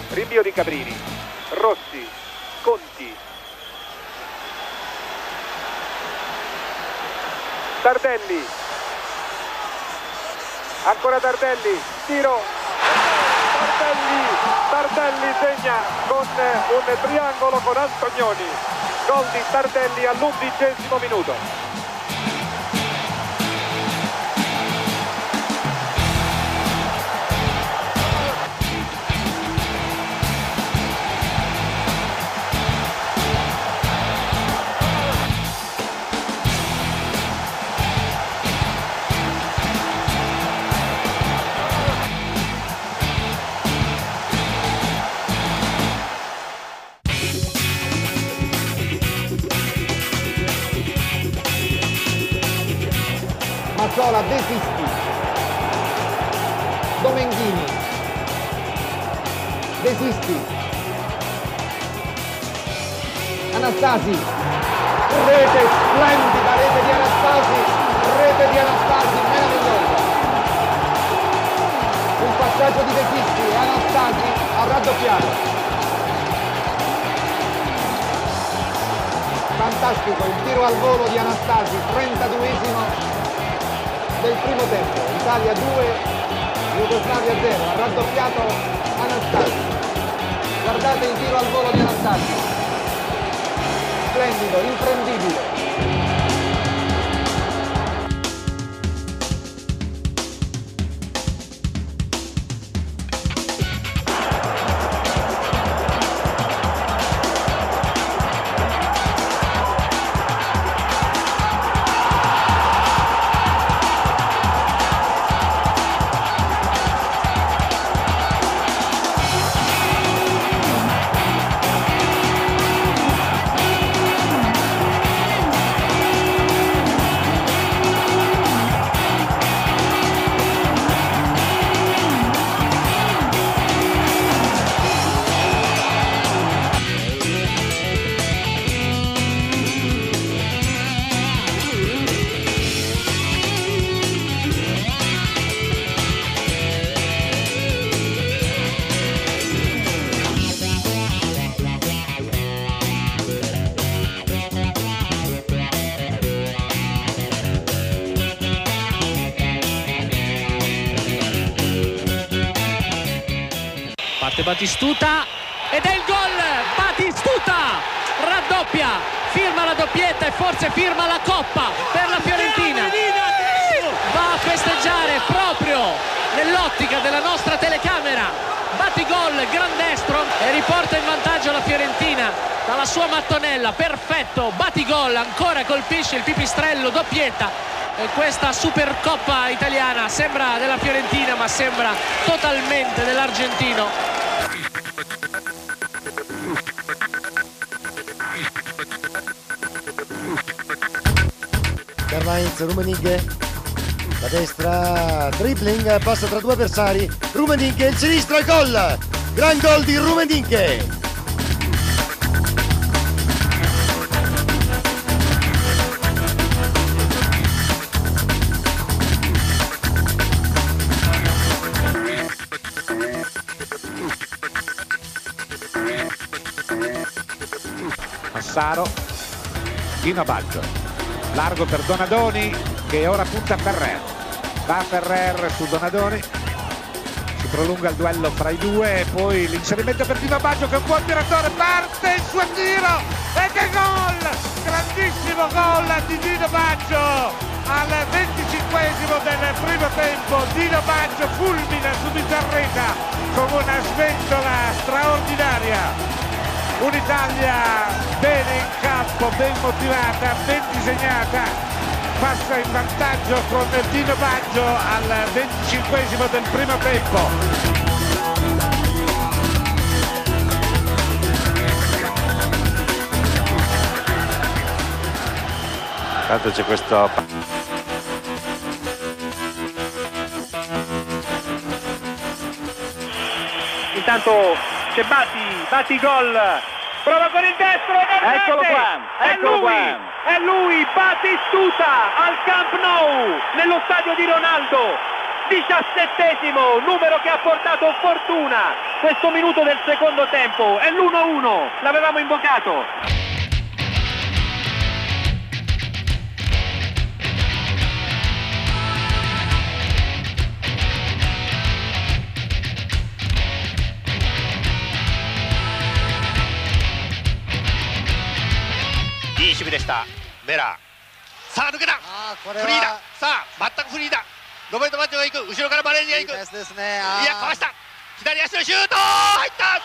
B: Rinvio di Cabrini, Rossi, Conti, Tardelli, ancora Tardelli, tiro, Tardelli, Tardelli segna con un triangolo con Antonioni, gol di Tardelli all'11° minuto.
H: Mazzola, De Sisti, Domenghini, De Sisti, Anastasi, rete splendida, rete di Anastasi, meravigliosa. Un passaggio di De Sisti e Anastasi ha raddoppiato. Fantastico il tiro al volo di Anastasi, 32° del primo tempo, Italia 2, Jugoslavia 0, ha raddoppiato Anastasi. Guardate il tiro al volo di Anastasi, splendido, imprendibile.
D: Parte Batistuta ed è il gol! Batistuta raddoppia, firma la doppietta e forse firma la coppa per la Fiorentina. Va a festeggiare proprio nell'ottica della nostra telecamera. Batigol, gran destro e riporta in vantaggio la Fiorentina dalla sua mattonella. Perfetto, Batigol ancora colpisce il pipistrello, doppietta. E questa Supercoppa italiana sembra della Fiorentina ma sembra totalmente dell'argentino.
L: Karl-Heinz Rummenigge, la destra, dribbling, passa tra due avversari, Rummenigge, il sinistro, il gol! Gran gol di Rummenigge!
K: Massaro, Dino Baggio, largo per Donadoni che ora punta Ferrer, va Ferrer su Donadoni, si prolunga il duello fra i due e poi l'inserimento per Dino Baggio che è un buon tiratore, parte il suo tiro e che gol! Grandissimo gol di Dino Baggio al 25° del primo tempo. Dino Baggio fulmina su Bizzarreta con una sventola straordinaria.
A: Un'Italia bene in campo, ben motivata, ben disegnata, passa in vantaggio con Dino Baggio al 25° del primo tempo.
K: Tanto c'è questo
B: Intanto c'è Batti gol, prova con il destro, eccolo qua, eccolo qua, è lui, Batistuta al Camp Nou, nello stadio di Ronaldo, 17° numero che ha portato fortuna questo minuto del secondo tempo, è l'1-1, l'avevamo invocato.
Q: いい守備でした。メラー。さあ抜けた。フリーだ。さあ全くフリーだ。ロベルト・バッジョが行く。後ろからバレージが行く。いやかわした。左足のシュート。入った。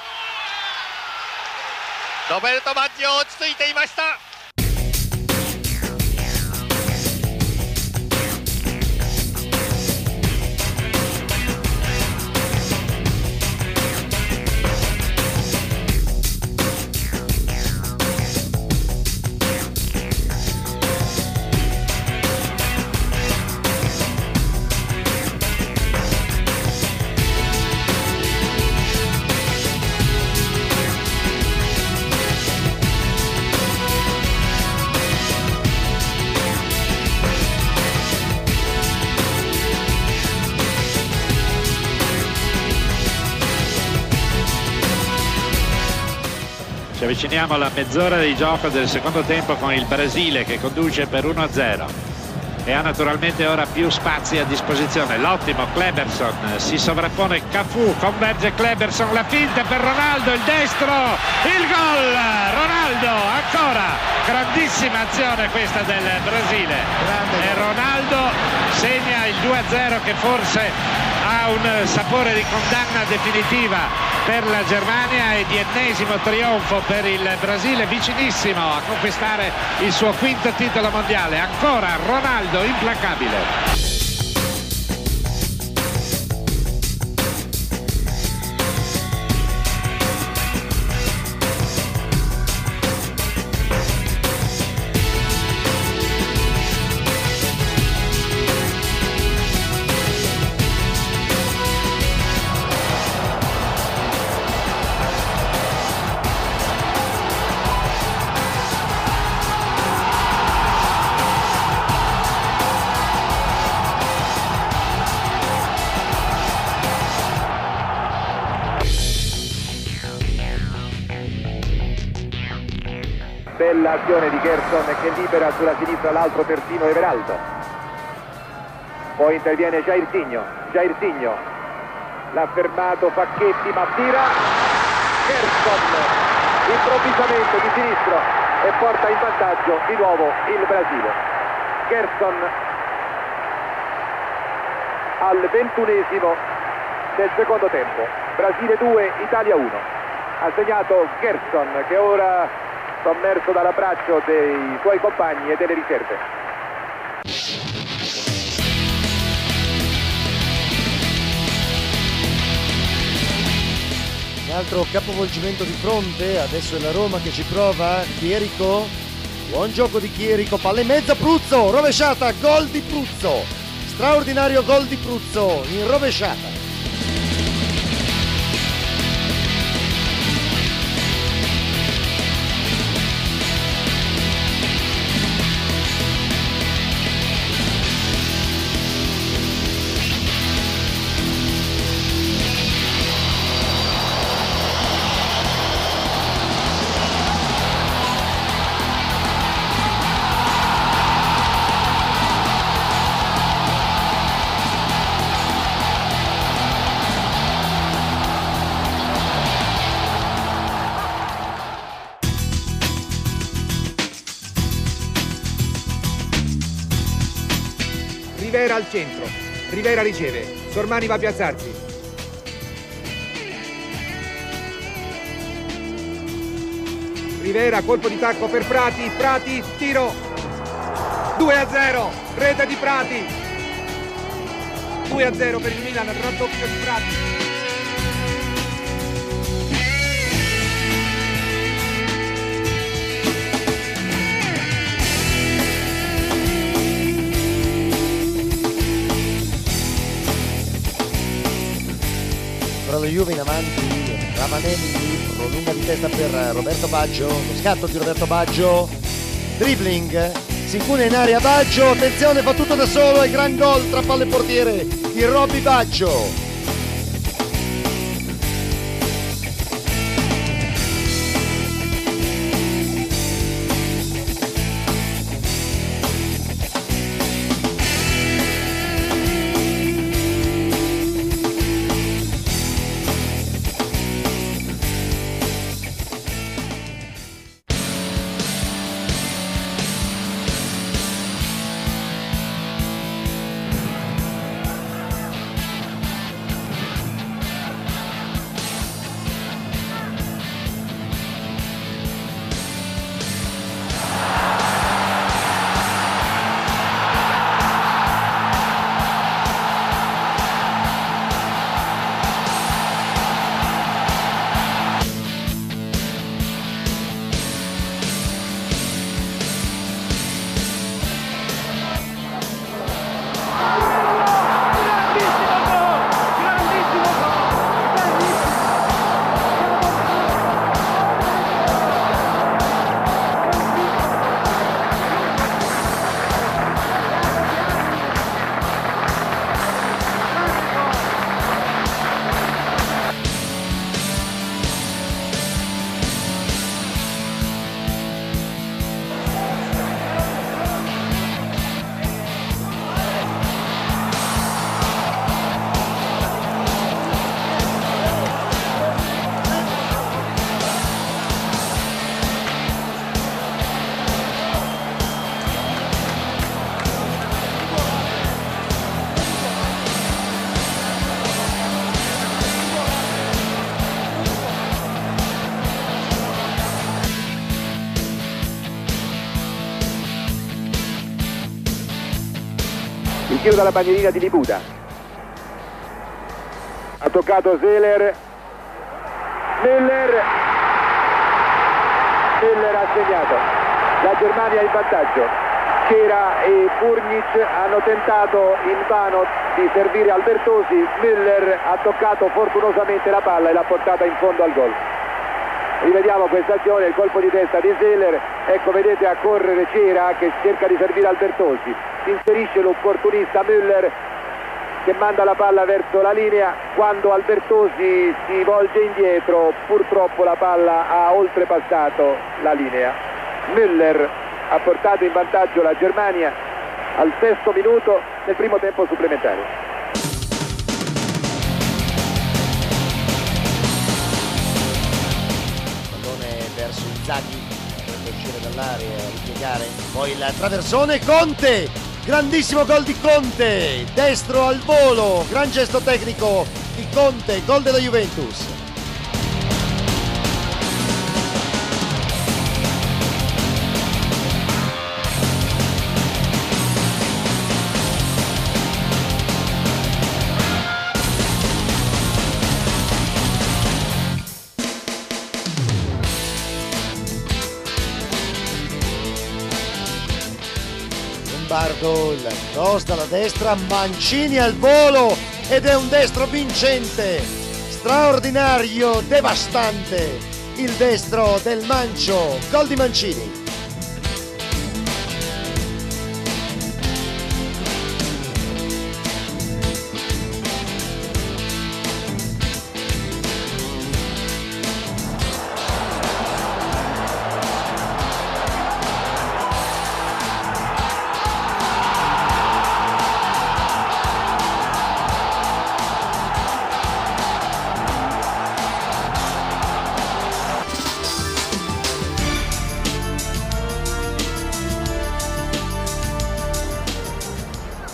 Q: ロベルト・バッジョ落ち着いていました。
K: Ci avviciniamo alla mezz'ora di gioco del secondo tempo con il Brasile che conduce per 1-0 e ha naturalmente ora più spazi a disposizione. L'ottimo Kleberson, si sovrappone Cafu, converge Kleberson, la finta per Ronaldo, il destro, il gol! Ronaldo ancora, grandissima azione questa del Brasile. E Ronaldo segna il 2-0 che forse ha un sapore di condanna definitiva per la Germania e di ennesimo trionfo per il Brasile, vicinissimo a conquistare il suo quinto titolo mondiale. Ancora Ronaldo implacabile.
B: Bella azione di Gerson che libera sulla sinistra l'altro terzino Everaldo. Poi interviene Jairzinho, Jairzinho l'ha fermato Facchetti, ma tira Gerson improvvisamente di sinistro e porta in vantaggio di nuovo il Brasile. Gerson al 21° del secondo tempo, Brasile 2, Italia 1. Ha segnato Gerson che ora sommerso dall'abbraccio dei suoi compagni e delle riserve.
L: Un altro capovolgimento di fronte, adesso è la Roma che ci prova, Chierico, buon gioco di Chierico, palla in mezzo, Pruzzo, rovesciata, gol di Pruzzo, straordinario gol di Pruzzo in rovesciata.
H: Rivera al centro, Rivera riceve, Sormani va a piazzarsi. Rivera, colpo di tacco per Prati, Prati, tiro, 2-0, rete di Prati, 2-0 per il Milan, raddoppio di Prati.
L: La Juve in avanti, Ravanelli prolunga di testa per Roberto Baggio, lo scatto di Roberto Baggio, dribbling, si incuna in area Baggio, attenzione, fa tutto da solo e gran gol tra palle e portiere di Roby Baggio.
B: Il tiro dalla bandierina di Libuda, ha toccato Seeler, Müller, Müller ha segnato, la Germania è in vantaggio. Cera e Burgnich hanno tentato invano di servire Albertosi, Müller ha toccato fortunosamente la palla e l'ha portata in fondo al gol. Rivediamo questa azione, il colpo di testa di Seeler, ecco vedete a correre Cera che cerca di servire Albertosi, si inserisce l'opportunista Müller che manda la palla verso la linea, quando Albertosi si volge indietro purtroppo la palla ha oltrepassato la linea. Müller ha portato in vantaggio la Germania al sesto minuto del primo tempo supplementare.
L: Verso Inzaghi, dovrebbe uscire dall'area, ripiegare, poi il traversone, Conte, grandissimo gol di Conte, destro al volo, gran gesto tecnico di Conte, gol della Juventus. Lombardo, il cross dalla destra, Mancini al volo ed è un destro vincente, straordinario, devastante, il destro del Mancio, gol di Mancini.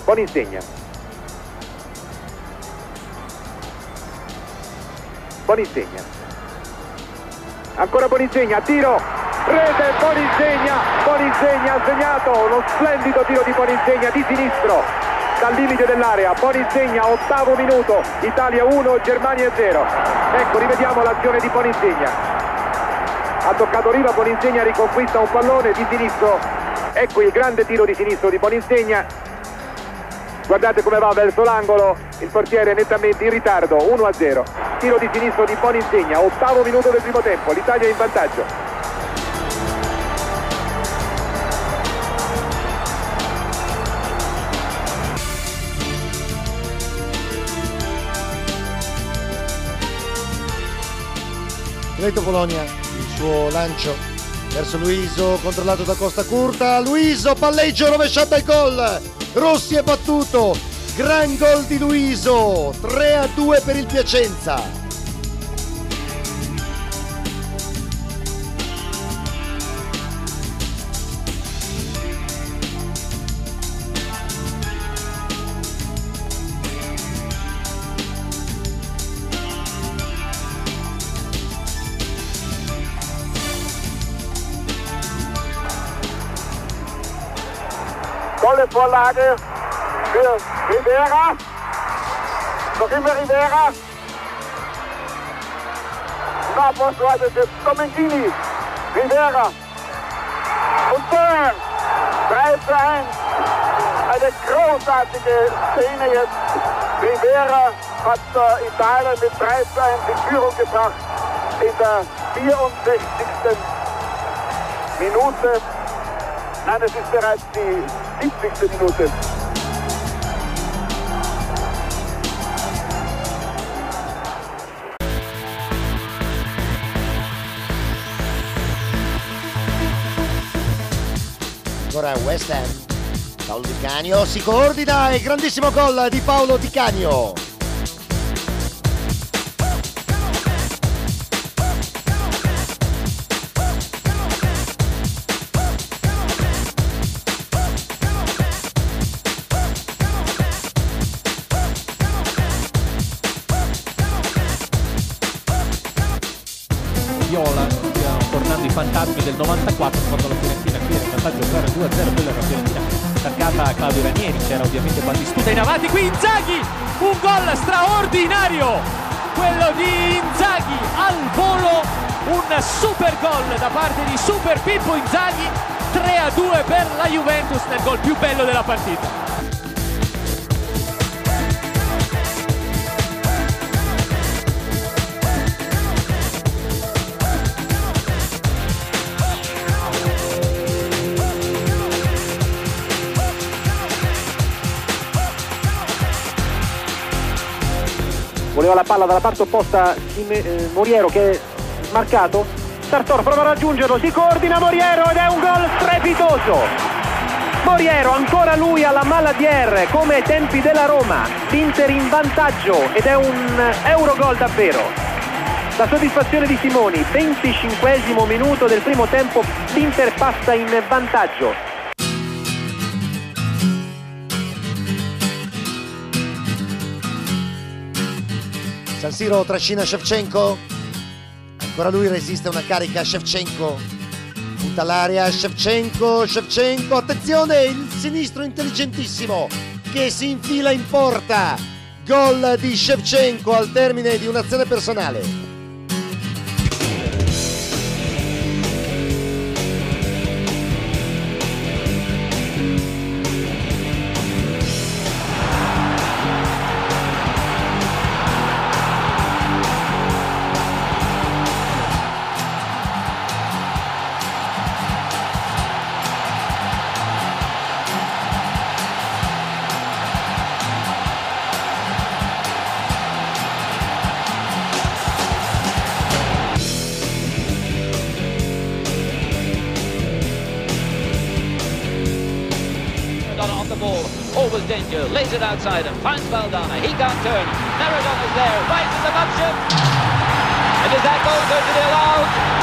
B: Boninsegna. Boninsegna. Ancora Boninsegna, tiro, rete, Boninsegna ha segnato, uno splendido tiro di Boninsegna di sinistro dal limite dell'area. Boninsegna, 8° minuto, Italia 1, Germania 0. Ecco, rivediamo l'azione di Boninsegna. Ha toccato Riva, Boninsegna riconquista un pallone di sinistro. Ecco il grande tiro di sinistro di Boninsegna. Guardate come va verso l'angolo, il portiere è nettamente in ritardo, 1-0. Tiro di sinistro di Boninsegna, 8° minuto del primo tempo, l'Italia è in vantaggio.
L: Cleto Polonia, il suo lancio verso Luiso, controllato da Costa Curta, Luiso, palleggio, rovesciata e gol! Rossi è battuto, gran gol di Luiso, 3-2 per il Piacenza.
B: Tolle Vorlage für Rivera, noch immer Rivera, Nachpassweite für Domenghini, Rivera und Tor, 3:1, eine großartige Szene jetzt, Rivera hat Italien mit 3:1 in Führung gebracht in der 64. Minute. Nein, es ist bereits die 70. Minute.
L: Ancora West Ham, Paolo Di Canio si coordina e grandissimo gol di Paolo Di Canio.
D: Viola, stiamo tornando i fantasmi del 94 quando la Fiorentina qui era in vantaggio per 2-0, quella era la Fiorentina targata a Claudio Ranieri, c'era ovviamente Battistuta in avanti, qui Inzaghi, un gol straordinario, quello di Inzaghi al volo, un super gol da parte di Super Pippo Inzaghi, 3-2 per la Juventus nel gol più bello della partita.
B: Voleva la palla dalla parte opposta Moriero che è smarcato. Sartor prova a raggiungerlo, si coordina Moriero ed è un gol strepitoso. Moriero, ancora lui alla Maladier come ai tempi della Roma. L'Inter in vantaggio ed è un eurogol davvero. La soddisfazione di Simoni, 25° minuto del primo tempo, l'Inter passa in vantaggio.
L: San Siro trascina Shevchenko, ancora lui resiste a una carica, Shevchenko butta l'area, Shevchenko, Shevchenko, attenzione, il sinistro intelligentissimo che si infila in porta, gol di Shevchenko al termine di un'azione personale.
R: On the ball, always danger, lays it outside and finds Valdana. He can't turn. Maradona's there, rises above him. And is that goal going to be allowed?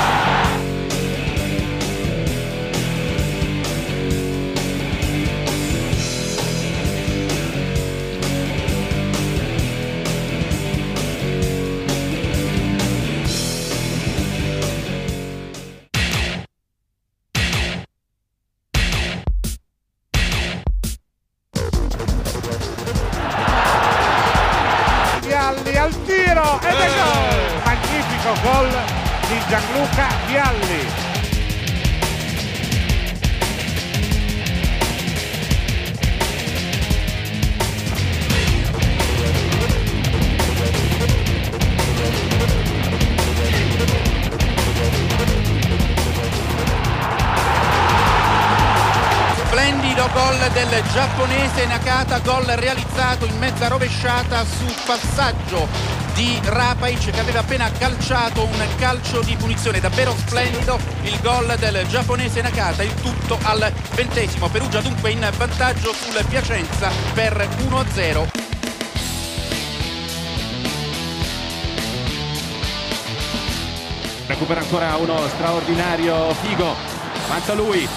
A: Magnifico gol di Gianluca Vialli.
P: Splendido gol del giapponese Nakata, gol realizzato in mezza rovesciata su passaggio di Rapaic che aveva appena calciato un calcio di punizione. Davvero splendido il gol del giapponese Nakata, il tutto al 20°. Perugia dunque in vantaggio sul Piacenza per 1-0.
G: Recupera ancora uno straordinario Figo, avanza lui.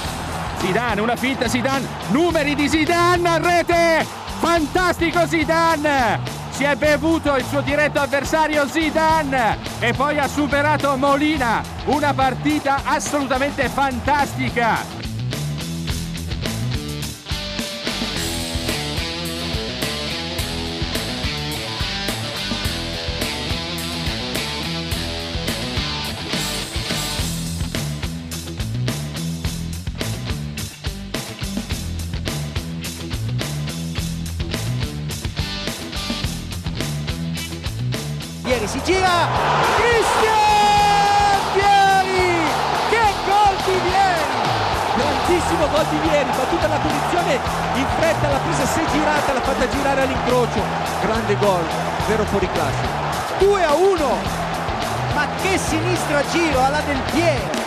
G: Zidane, una finta Zidane, numeri di Zidane a rete, fantastico Zidane, si è bevuto il suo diretto avversario Zidane e poi ha superato Molina, una partita assolutamente fantastica.
C: Vieri si gira, Cristian Vieri, che gol di Vieri!
I: Grandissimo gol di Vieri, battuta la punizione in fretta, l'ha presa, si è girata, l'ha fatta girare all'incrocio, grande gol, vero fuoriclasse.
C: 2-1, ma che sinistro a giro alla Del Piero!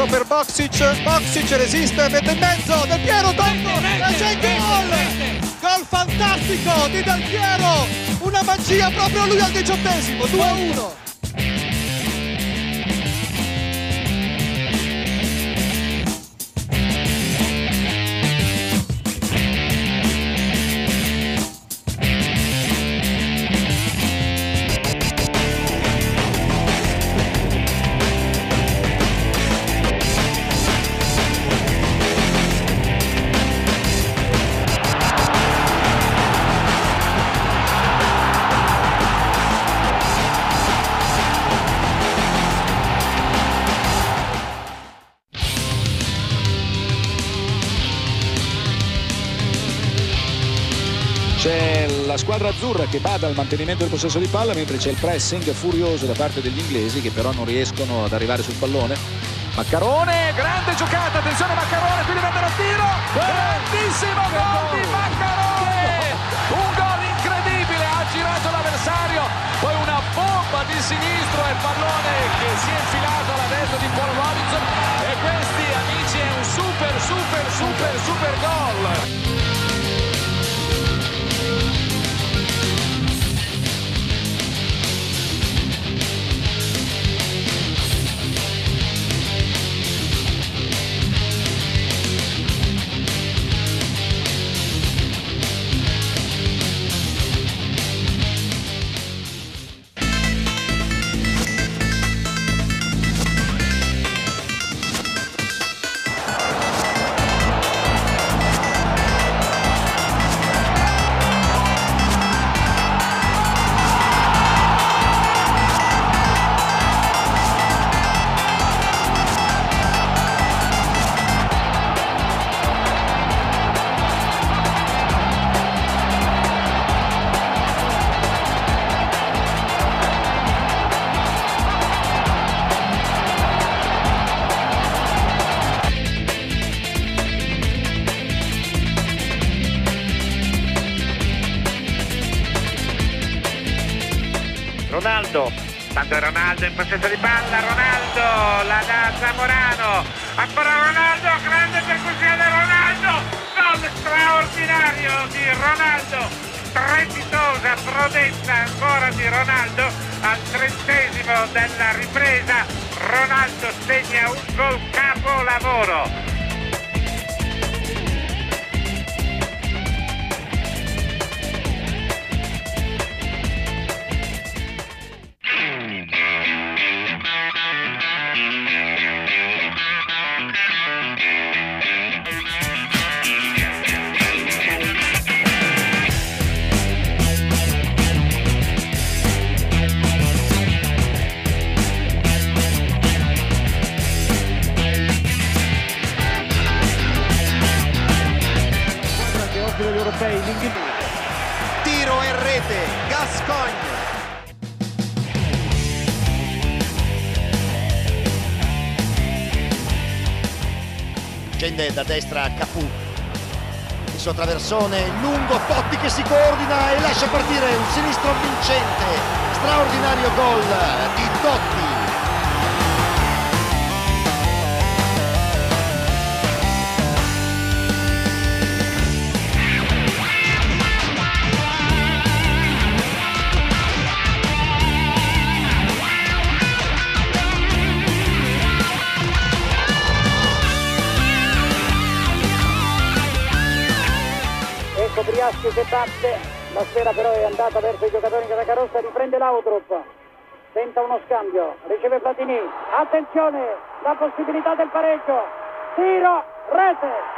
E: Per Boksic, Boksic resiste, mette in mezzo, Del Piero, tocco, e c'è il gol! Gol fantastico di Del Piero, una magia proprio lui al 18°, 2-1.
G: C'è la squadra azzurra che bada al mantenimento del possesso di palla, mentre c'è il pressing furioso da parte degli inglesi che però non riescono ad arrivare sul pallone. Maccarone, grande giocata, attenzione Maccarone, qui diventa il tiro, grandissimo gol di Maccarone, un gol incredibile, ha girato l'avversario, poi una bomba di sinistro e il pallone che si è infilato alla destra di Paul Robinson, e questi amici è un super super super super gol.
S: Ronaldo, tanto è Ronaldo in possesso di palla, Ronaldo la dà a Zamorano, ancora Ronaldo, grande percussione Ronaldo, gol straordinario di Ronaldo, strepitosa prodezza ancora di Ronaldo al 30° della ripresa, Ronaldo segna un gol capolavoro.
H: Degli europei, l'Inghilterra.
I: Tiro e rete, Gascoigne.
L: Scende da destra Cafu, il suo traversone lungo, Totti che si coordina e lascia partire un sinistro vincente, straordinario gol di Totti.
T: Briaschi che batte, la sfera però è andata verso i giocatori in casacca rossa, riprende Laudrup, tenta uno scambio, riceve Platini, attenzione, la possibilità del pareggio, tiro, rete!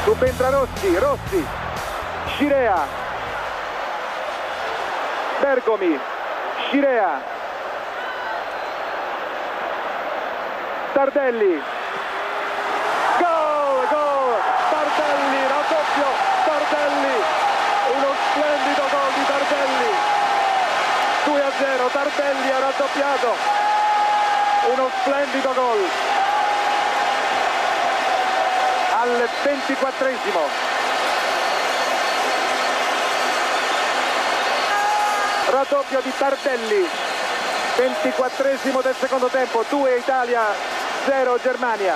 B: Subentra Rossi, Rossi, Scirea, Bergomi, Scirea, Tardelli, gol, gol, Tardelli, raddoppio, Tardelli, uno splendido gol di Tardelli, 2-0, Tardelli ha raddoppiato, uno splendido gol. Al 24°. Raddoppio di Tardelli, 24° del secondo tempo, 2 Italia, 0 Germania.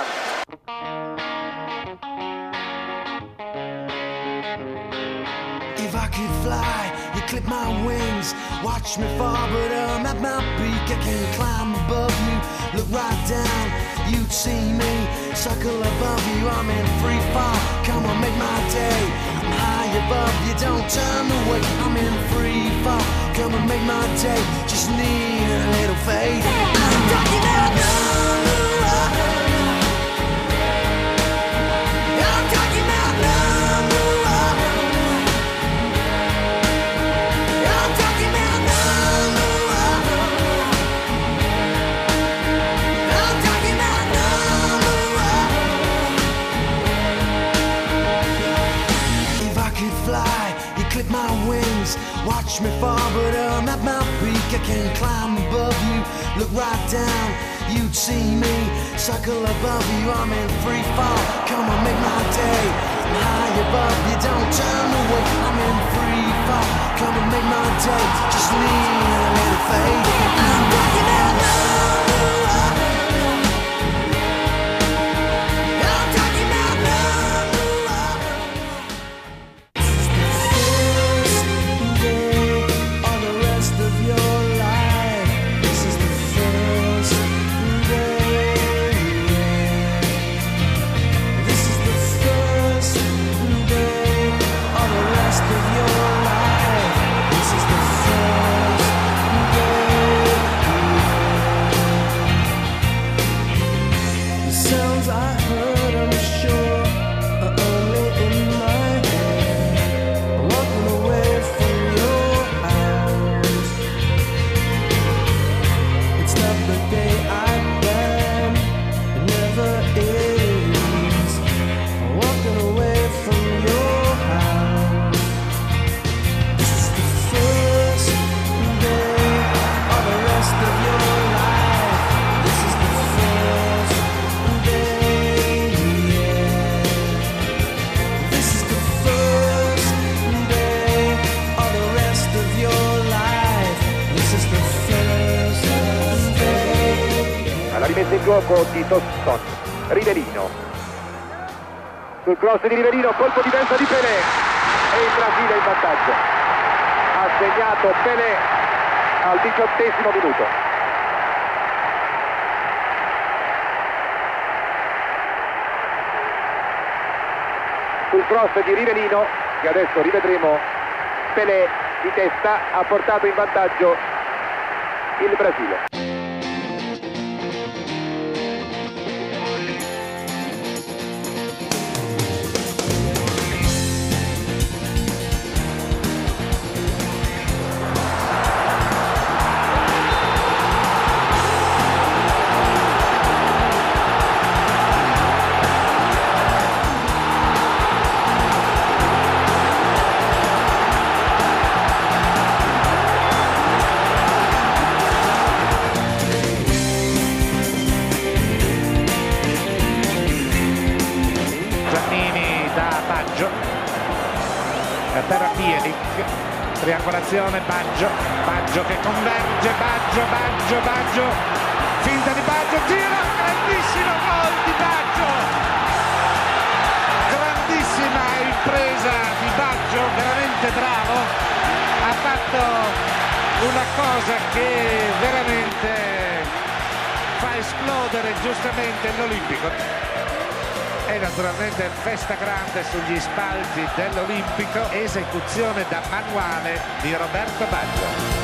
N: If I could fly, you clip my wings, watch me fall, but I'm at my peak. I can climb above you, look right down, you'd see me circle above you. I'm in free fall, come on, make my day. I'm high above you, don't turn away. I'm in free fall, come and make my day. Just need a little faith. I'm talking about number one. I'm talking about number one. I'm talking about number one. I'm talking about number one. If I could fly, you clip my wings, watch me fall, but I'm at my peak. I can climb above you, look right down, you'd see me circle above you. I'm in free fall, come on, make my day. I'm high above you, don't turn away. I'm in free fall, come and make my day. Just need a little faith. I'm talking about number one. I'm talking about number one. This is the first day of the rest of your life. This is the first day. This is the first day of the rest of your life. This is the first day. The sounds I heard, I'm sure, are only in my head. Walking away from your house. It's not the day I planned, it never is. Walking away from your house. This is the first day of the rest of your life. This is the first day, yeah. This is the first day of the rest of your life. This is the first day.
B: Alla rimessa in gioco di Toston, Rivelino. Sul cross di Rivelino, colpo di testa di Pelé e il Brasile in vantaggio. Ha segnato Pelé al 18° minuto. Sul cross di Rivelino, che adesso rivedremo, Pelé di testa ha portato in vantaggio il Brasile.
S: Giannini da Baggio, per Bielik, triangolazione Baggio, Baggio che converge, Baggio, Baggio, Baggio, finta di Baggio, tiro, grandissimo gol di Baggio, grandissima impresa di Baggio, veramente bravo, ha fatto una cosa che veramente fa esplodere giustamente l'Olimpico. E naturalmente festa grande sugli spalti dell'Olimpico, esecuzione da manuale di Roberto Baggio.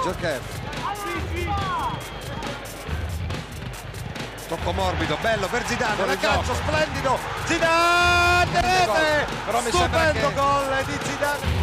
F: Djorkaeff. Tocco morbido, bello per Zidane, la calcio splendido, Zidane, rete,
A: Però mi sembra
F: stupendo
A: che-
F: gol di Zidane.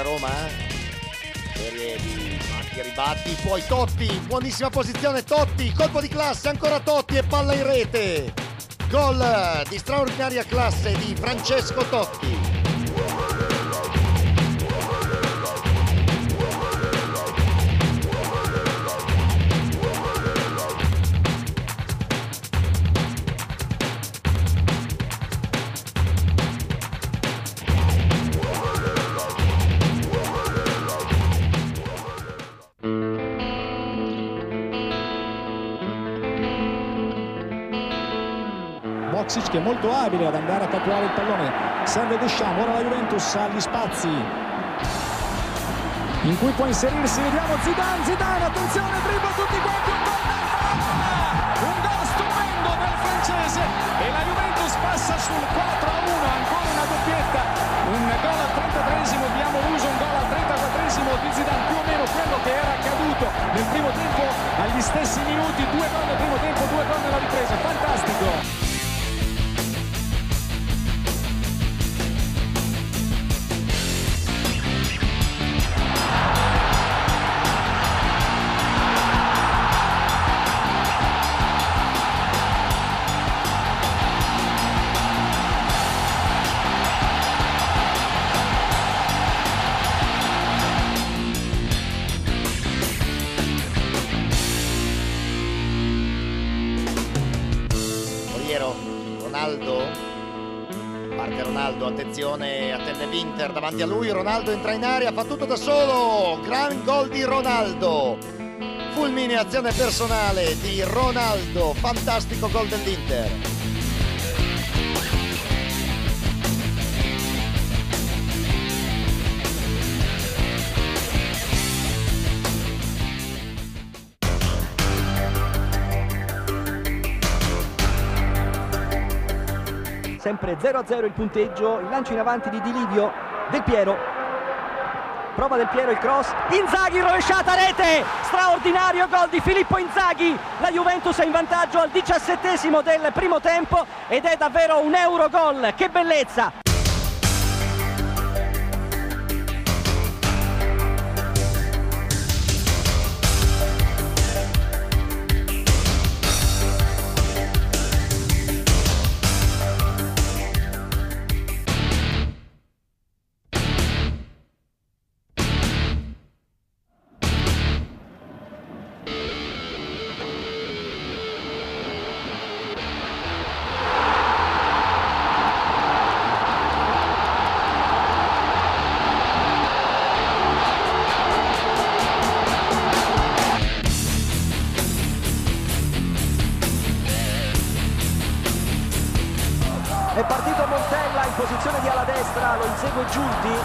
L: la Roma, serie di batti e ribatti, poi Totti, buonissima posizione Totti, colpo di classe, ancora Totti e palla in rete. Gol di straordinaria classe di Francesco Totti.
G: Boksic che è molto abile ad andare a catturare il pallone, serve Deschamps, ora la Juventus ha gli spazi in cui può inserirsi, vediamo Zidane, Zidane, attenzione, dribbla tutti quanti, un gol del Barça, un gol stupendo del francese e la Juventus passa sul 4-1, ancora una doppietta, un gol al 33esimo di Amoruso, un gol al 34esimo di Zidane, più o meno quello che era accaduto nel primo tempo agli stessi minuti, 2 gol nel primo tempo, 2 gol nella ripresa, fantastico.
L: Ronaldo, parte Ronaldo, attenzione, attende Winter davanti a lui, Ronaldo entra in area, fa tutto da solo, gran gol di Ronaldo, fulminea azione personale di Ronaldo, fantastico gol dell'Inter.
C: Sempre 0-0 il punteggio, il lancio in avanti di Di Livio, Del Piero, prova Del Piero il cross, Inzaghi rovesciata rete, straordinario gol di Filippo Inzaghi, la Juventus è in vantaggio al 17° del primo tempo ed è davvero un eurogol, che bellezza! È partito Montella in posizione di ala destra, lo insegue Giunti,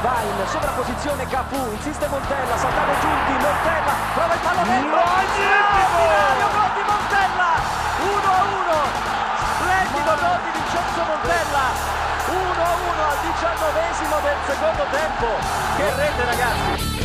C: va in sovrapposizione Cafu, insiste Montella, saltare Giunti, Montella, prova il pallone dentro, straordinario gol di Montella, 1-1, splendido gol di Vincenzo Montella, 1-1 al 19° del secondo tempo, che rete ragazzi!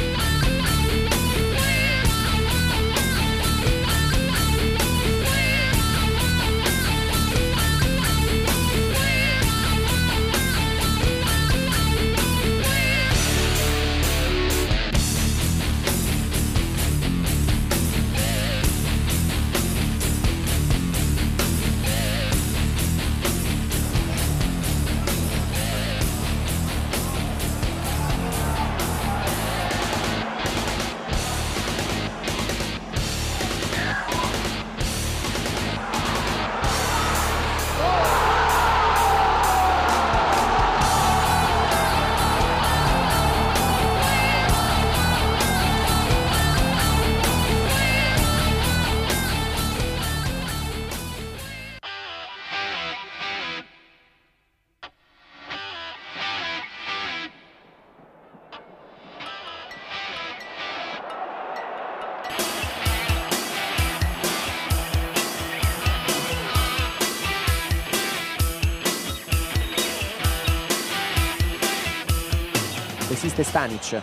U: Esiste Stanic,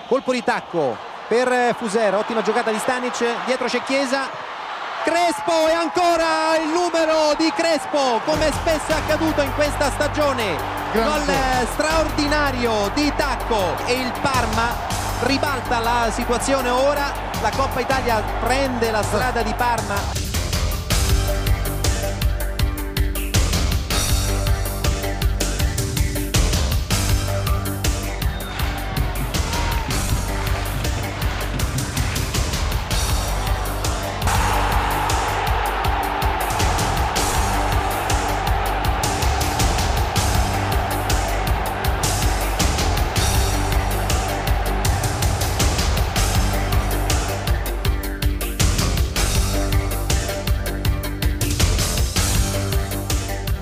U: colpo di tacco per Fuser, ottima giocata di Stanic, dietro c'è Chiesa, Crespo e ancora il numero di Crespo, come spesso è accaduto in questa stagione. Gol straordinario di Tacco e il Parma ribalta la situazione ora, la Coppa Italia prende la strada di Parma.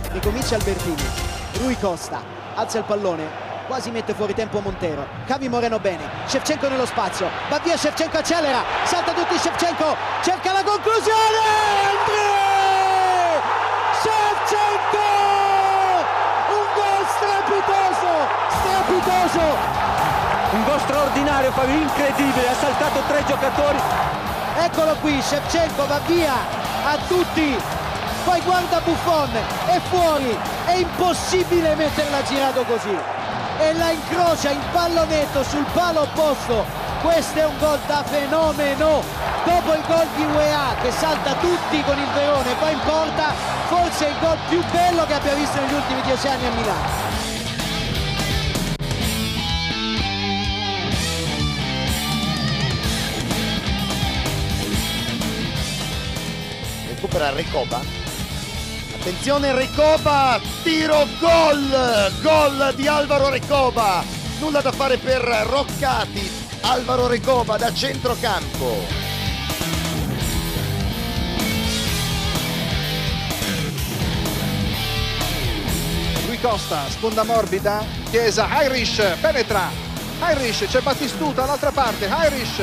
C: Ricomincia Albertini, Rui Costa alza il pallone, quasi mette fuori tempo Montero, Javi Moreno bene, Shevchenko nello spazio, va via Shevchenko, accelera, salta tutti Shevchenko, cerca la conclusione, Andrei Shevchenko! Un gol strepitoso, strepitoso!
J: Un gol straordinario, Fabio, incredibile, ha saltato 3 giocatori.
C: Eccolo qui, Shevchenko va via a tutti. Poi guarda Buffon, è fuori, è impossibile metterla girato così. E la incrocia in pallonetto sul palo opposto. Questo è un gol da fenomeno. Dopo il gol di Weah che salta tutti con il Verone e va in porta, forse è il gol più bello che abbia visto negli ultimi 10 anni a Milano.
L: Recupera Recoba. Attenzione Recoba, tiro, gol! Gol di Alvaro Recoba! Nulla da fare per Roccati, Alvaro Recoba da centrocampo.
E: Rui Costa, sponda morbida, Chiesa, Irish, penetra, Irish, c'è Batistuta dall'altra parte, Irish,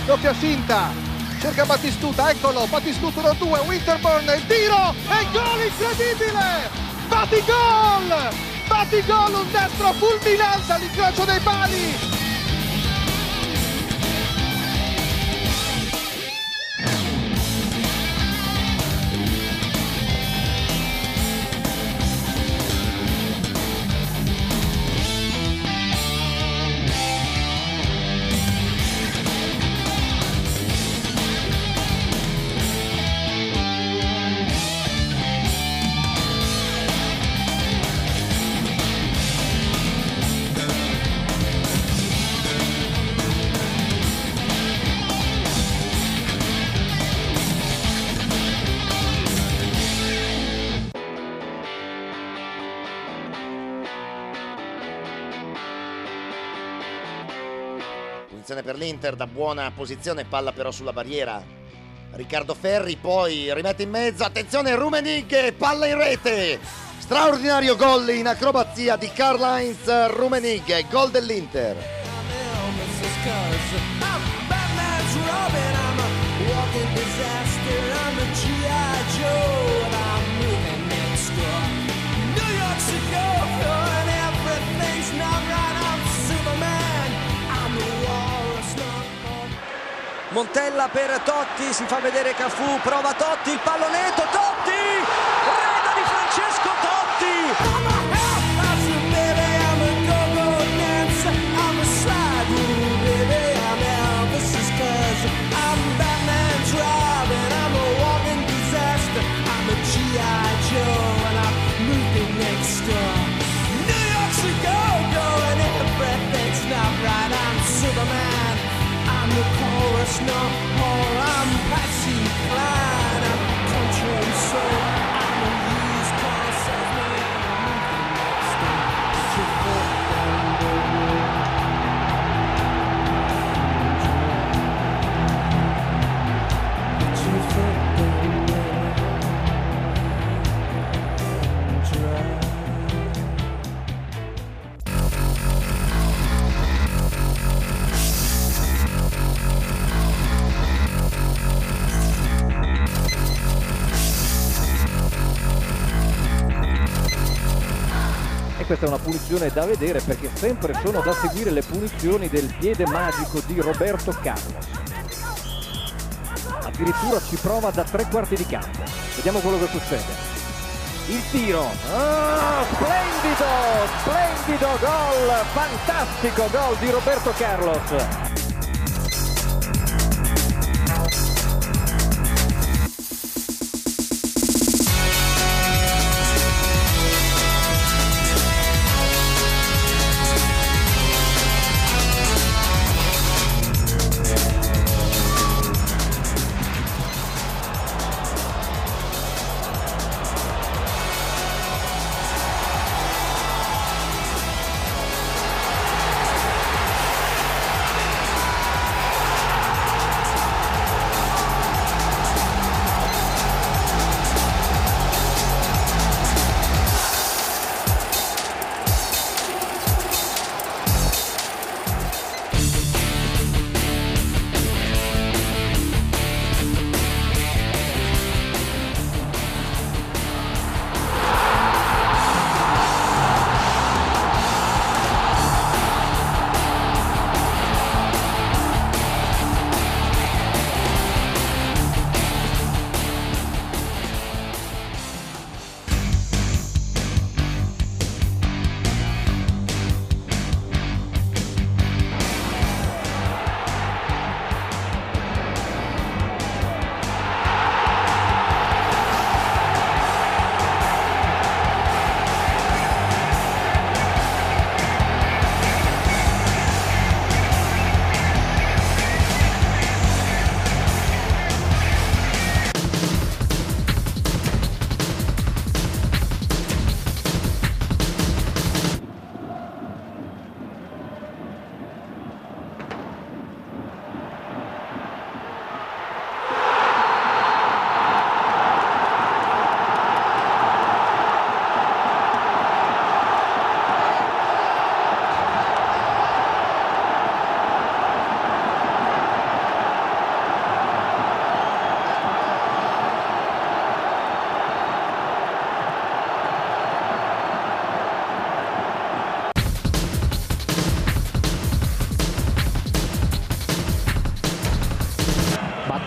E: doppia finta. Cerca Batistuta, eccolo, Batistuta 1-2, Winterburn, il tiro e gol incredibile! Batigol! Batigol, un destro fulminante all'incrocio dei pali!
L: Punizione per l'Inter da buona posizione, palla però sulla barriera. Riccardo Ferri poi rimette in mezzo, attenzione Rummenigge, palla in rete. Straordinario gol in acrobazia di Karl-Heinz Rummenigge, gol dell'Inter.
I: Montella per Totti, si fa vedere Cafu, prova Totti, il pallonetto, Totti! Rete di Francesco Totti!
N: No more, I'm Patsy Cline, I'm country soul, I'm a used car salesman, I'm moving next door, put your foot down the road. Put your foot down there and drive.
O: Questa è una punizione da vedere, perché sempre sono da seguire le punizioni del piede magico di Roberto Carlos. Addirittura ci prova da 3/4 di campo. Vediamo quello che succede. Il tiro, ah, splendido! Splendido, splendido gol, fantastico gol di Roberto Carlos.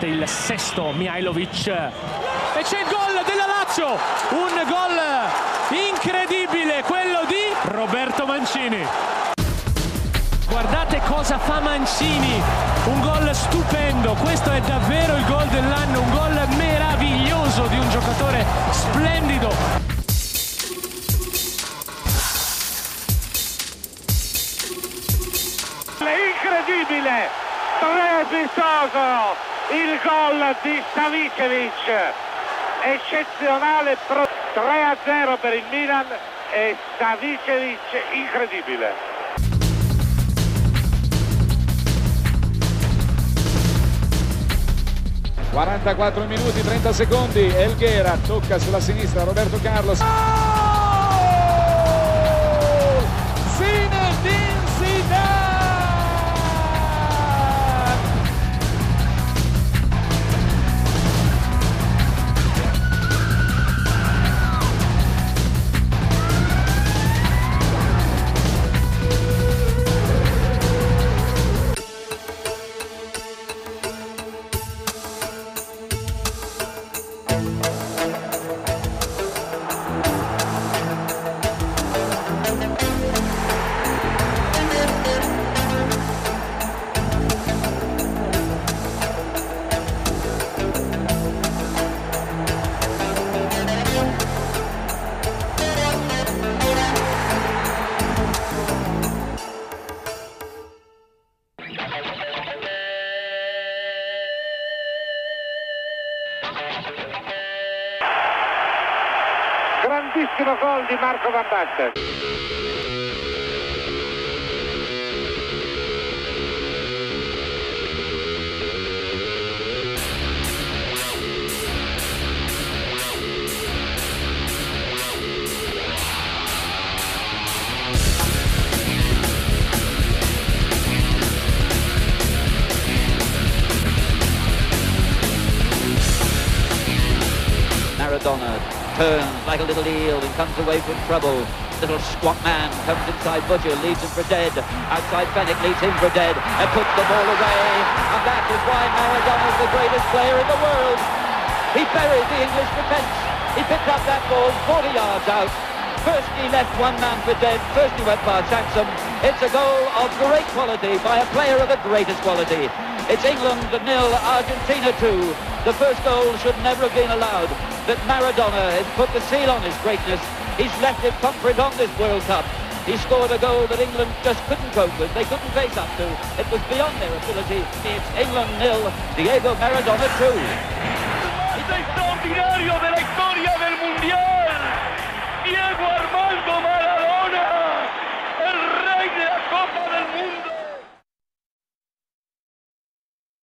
D: Il sesto Mihailovic e c'è il gol della Lazio, un gol incredibile, quello di Roberto Mancini. Guardate cosa fa Mancini, un gol stupendo, questo è davvero il gol dell'anno, un gol meraviglioso di un giocatore splendido.
S: Incredibile, strepitoso il gol di Savicevic, eccezionale, 3-0 per il Milan e Savicevic incredibile.
G: 44 minuti, 30 secondi, Helguera tocca sulla sinistra Roberto Carlos. Oh! Zinedine Zidane!
S: Grandissimo gol di Marco Van Basten.
R: Maradona turns like a little eel and comes away from trouble. Little squat man comes inside Butcher, leaves him for dead. Outside Fenwick leaves him for dead and puts the ball away. And that is why Maradona is the greatest player in the world. He buried the English defence. He picked up that ball 40 yards out First he left one man for dead, first he went past Saxon. It's a goal of great quality by a player of the greatest quality. It's England 0, Argentina 2. The first goal should never have been allowed, but Maradona has put the seal on his greatness. He's left his thumbprint on this World Cup. He scored a goal that England just couldn't cope with. They couldn't face up to. It was beyond their ability. It's England 0, Diego Maradona 2.
M: Extraordinario de la historia del Mundial, Diego Armando Maradona.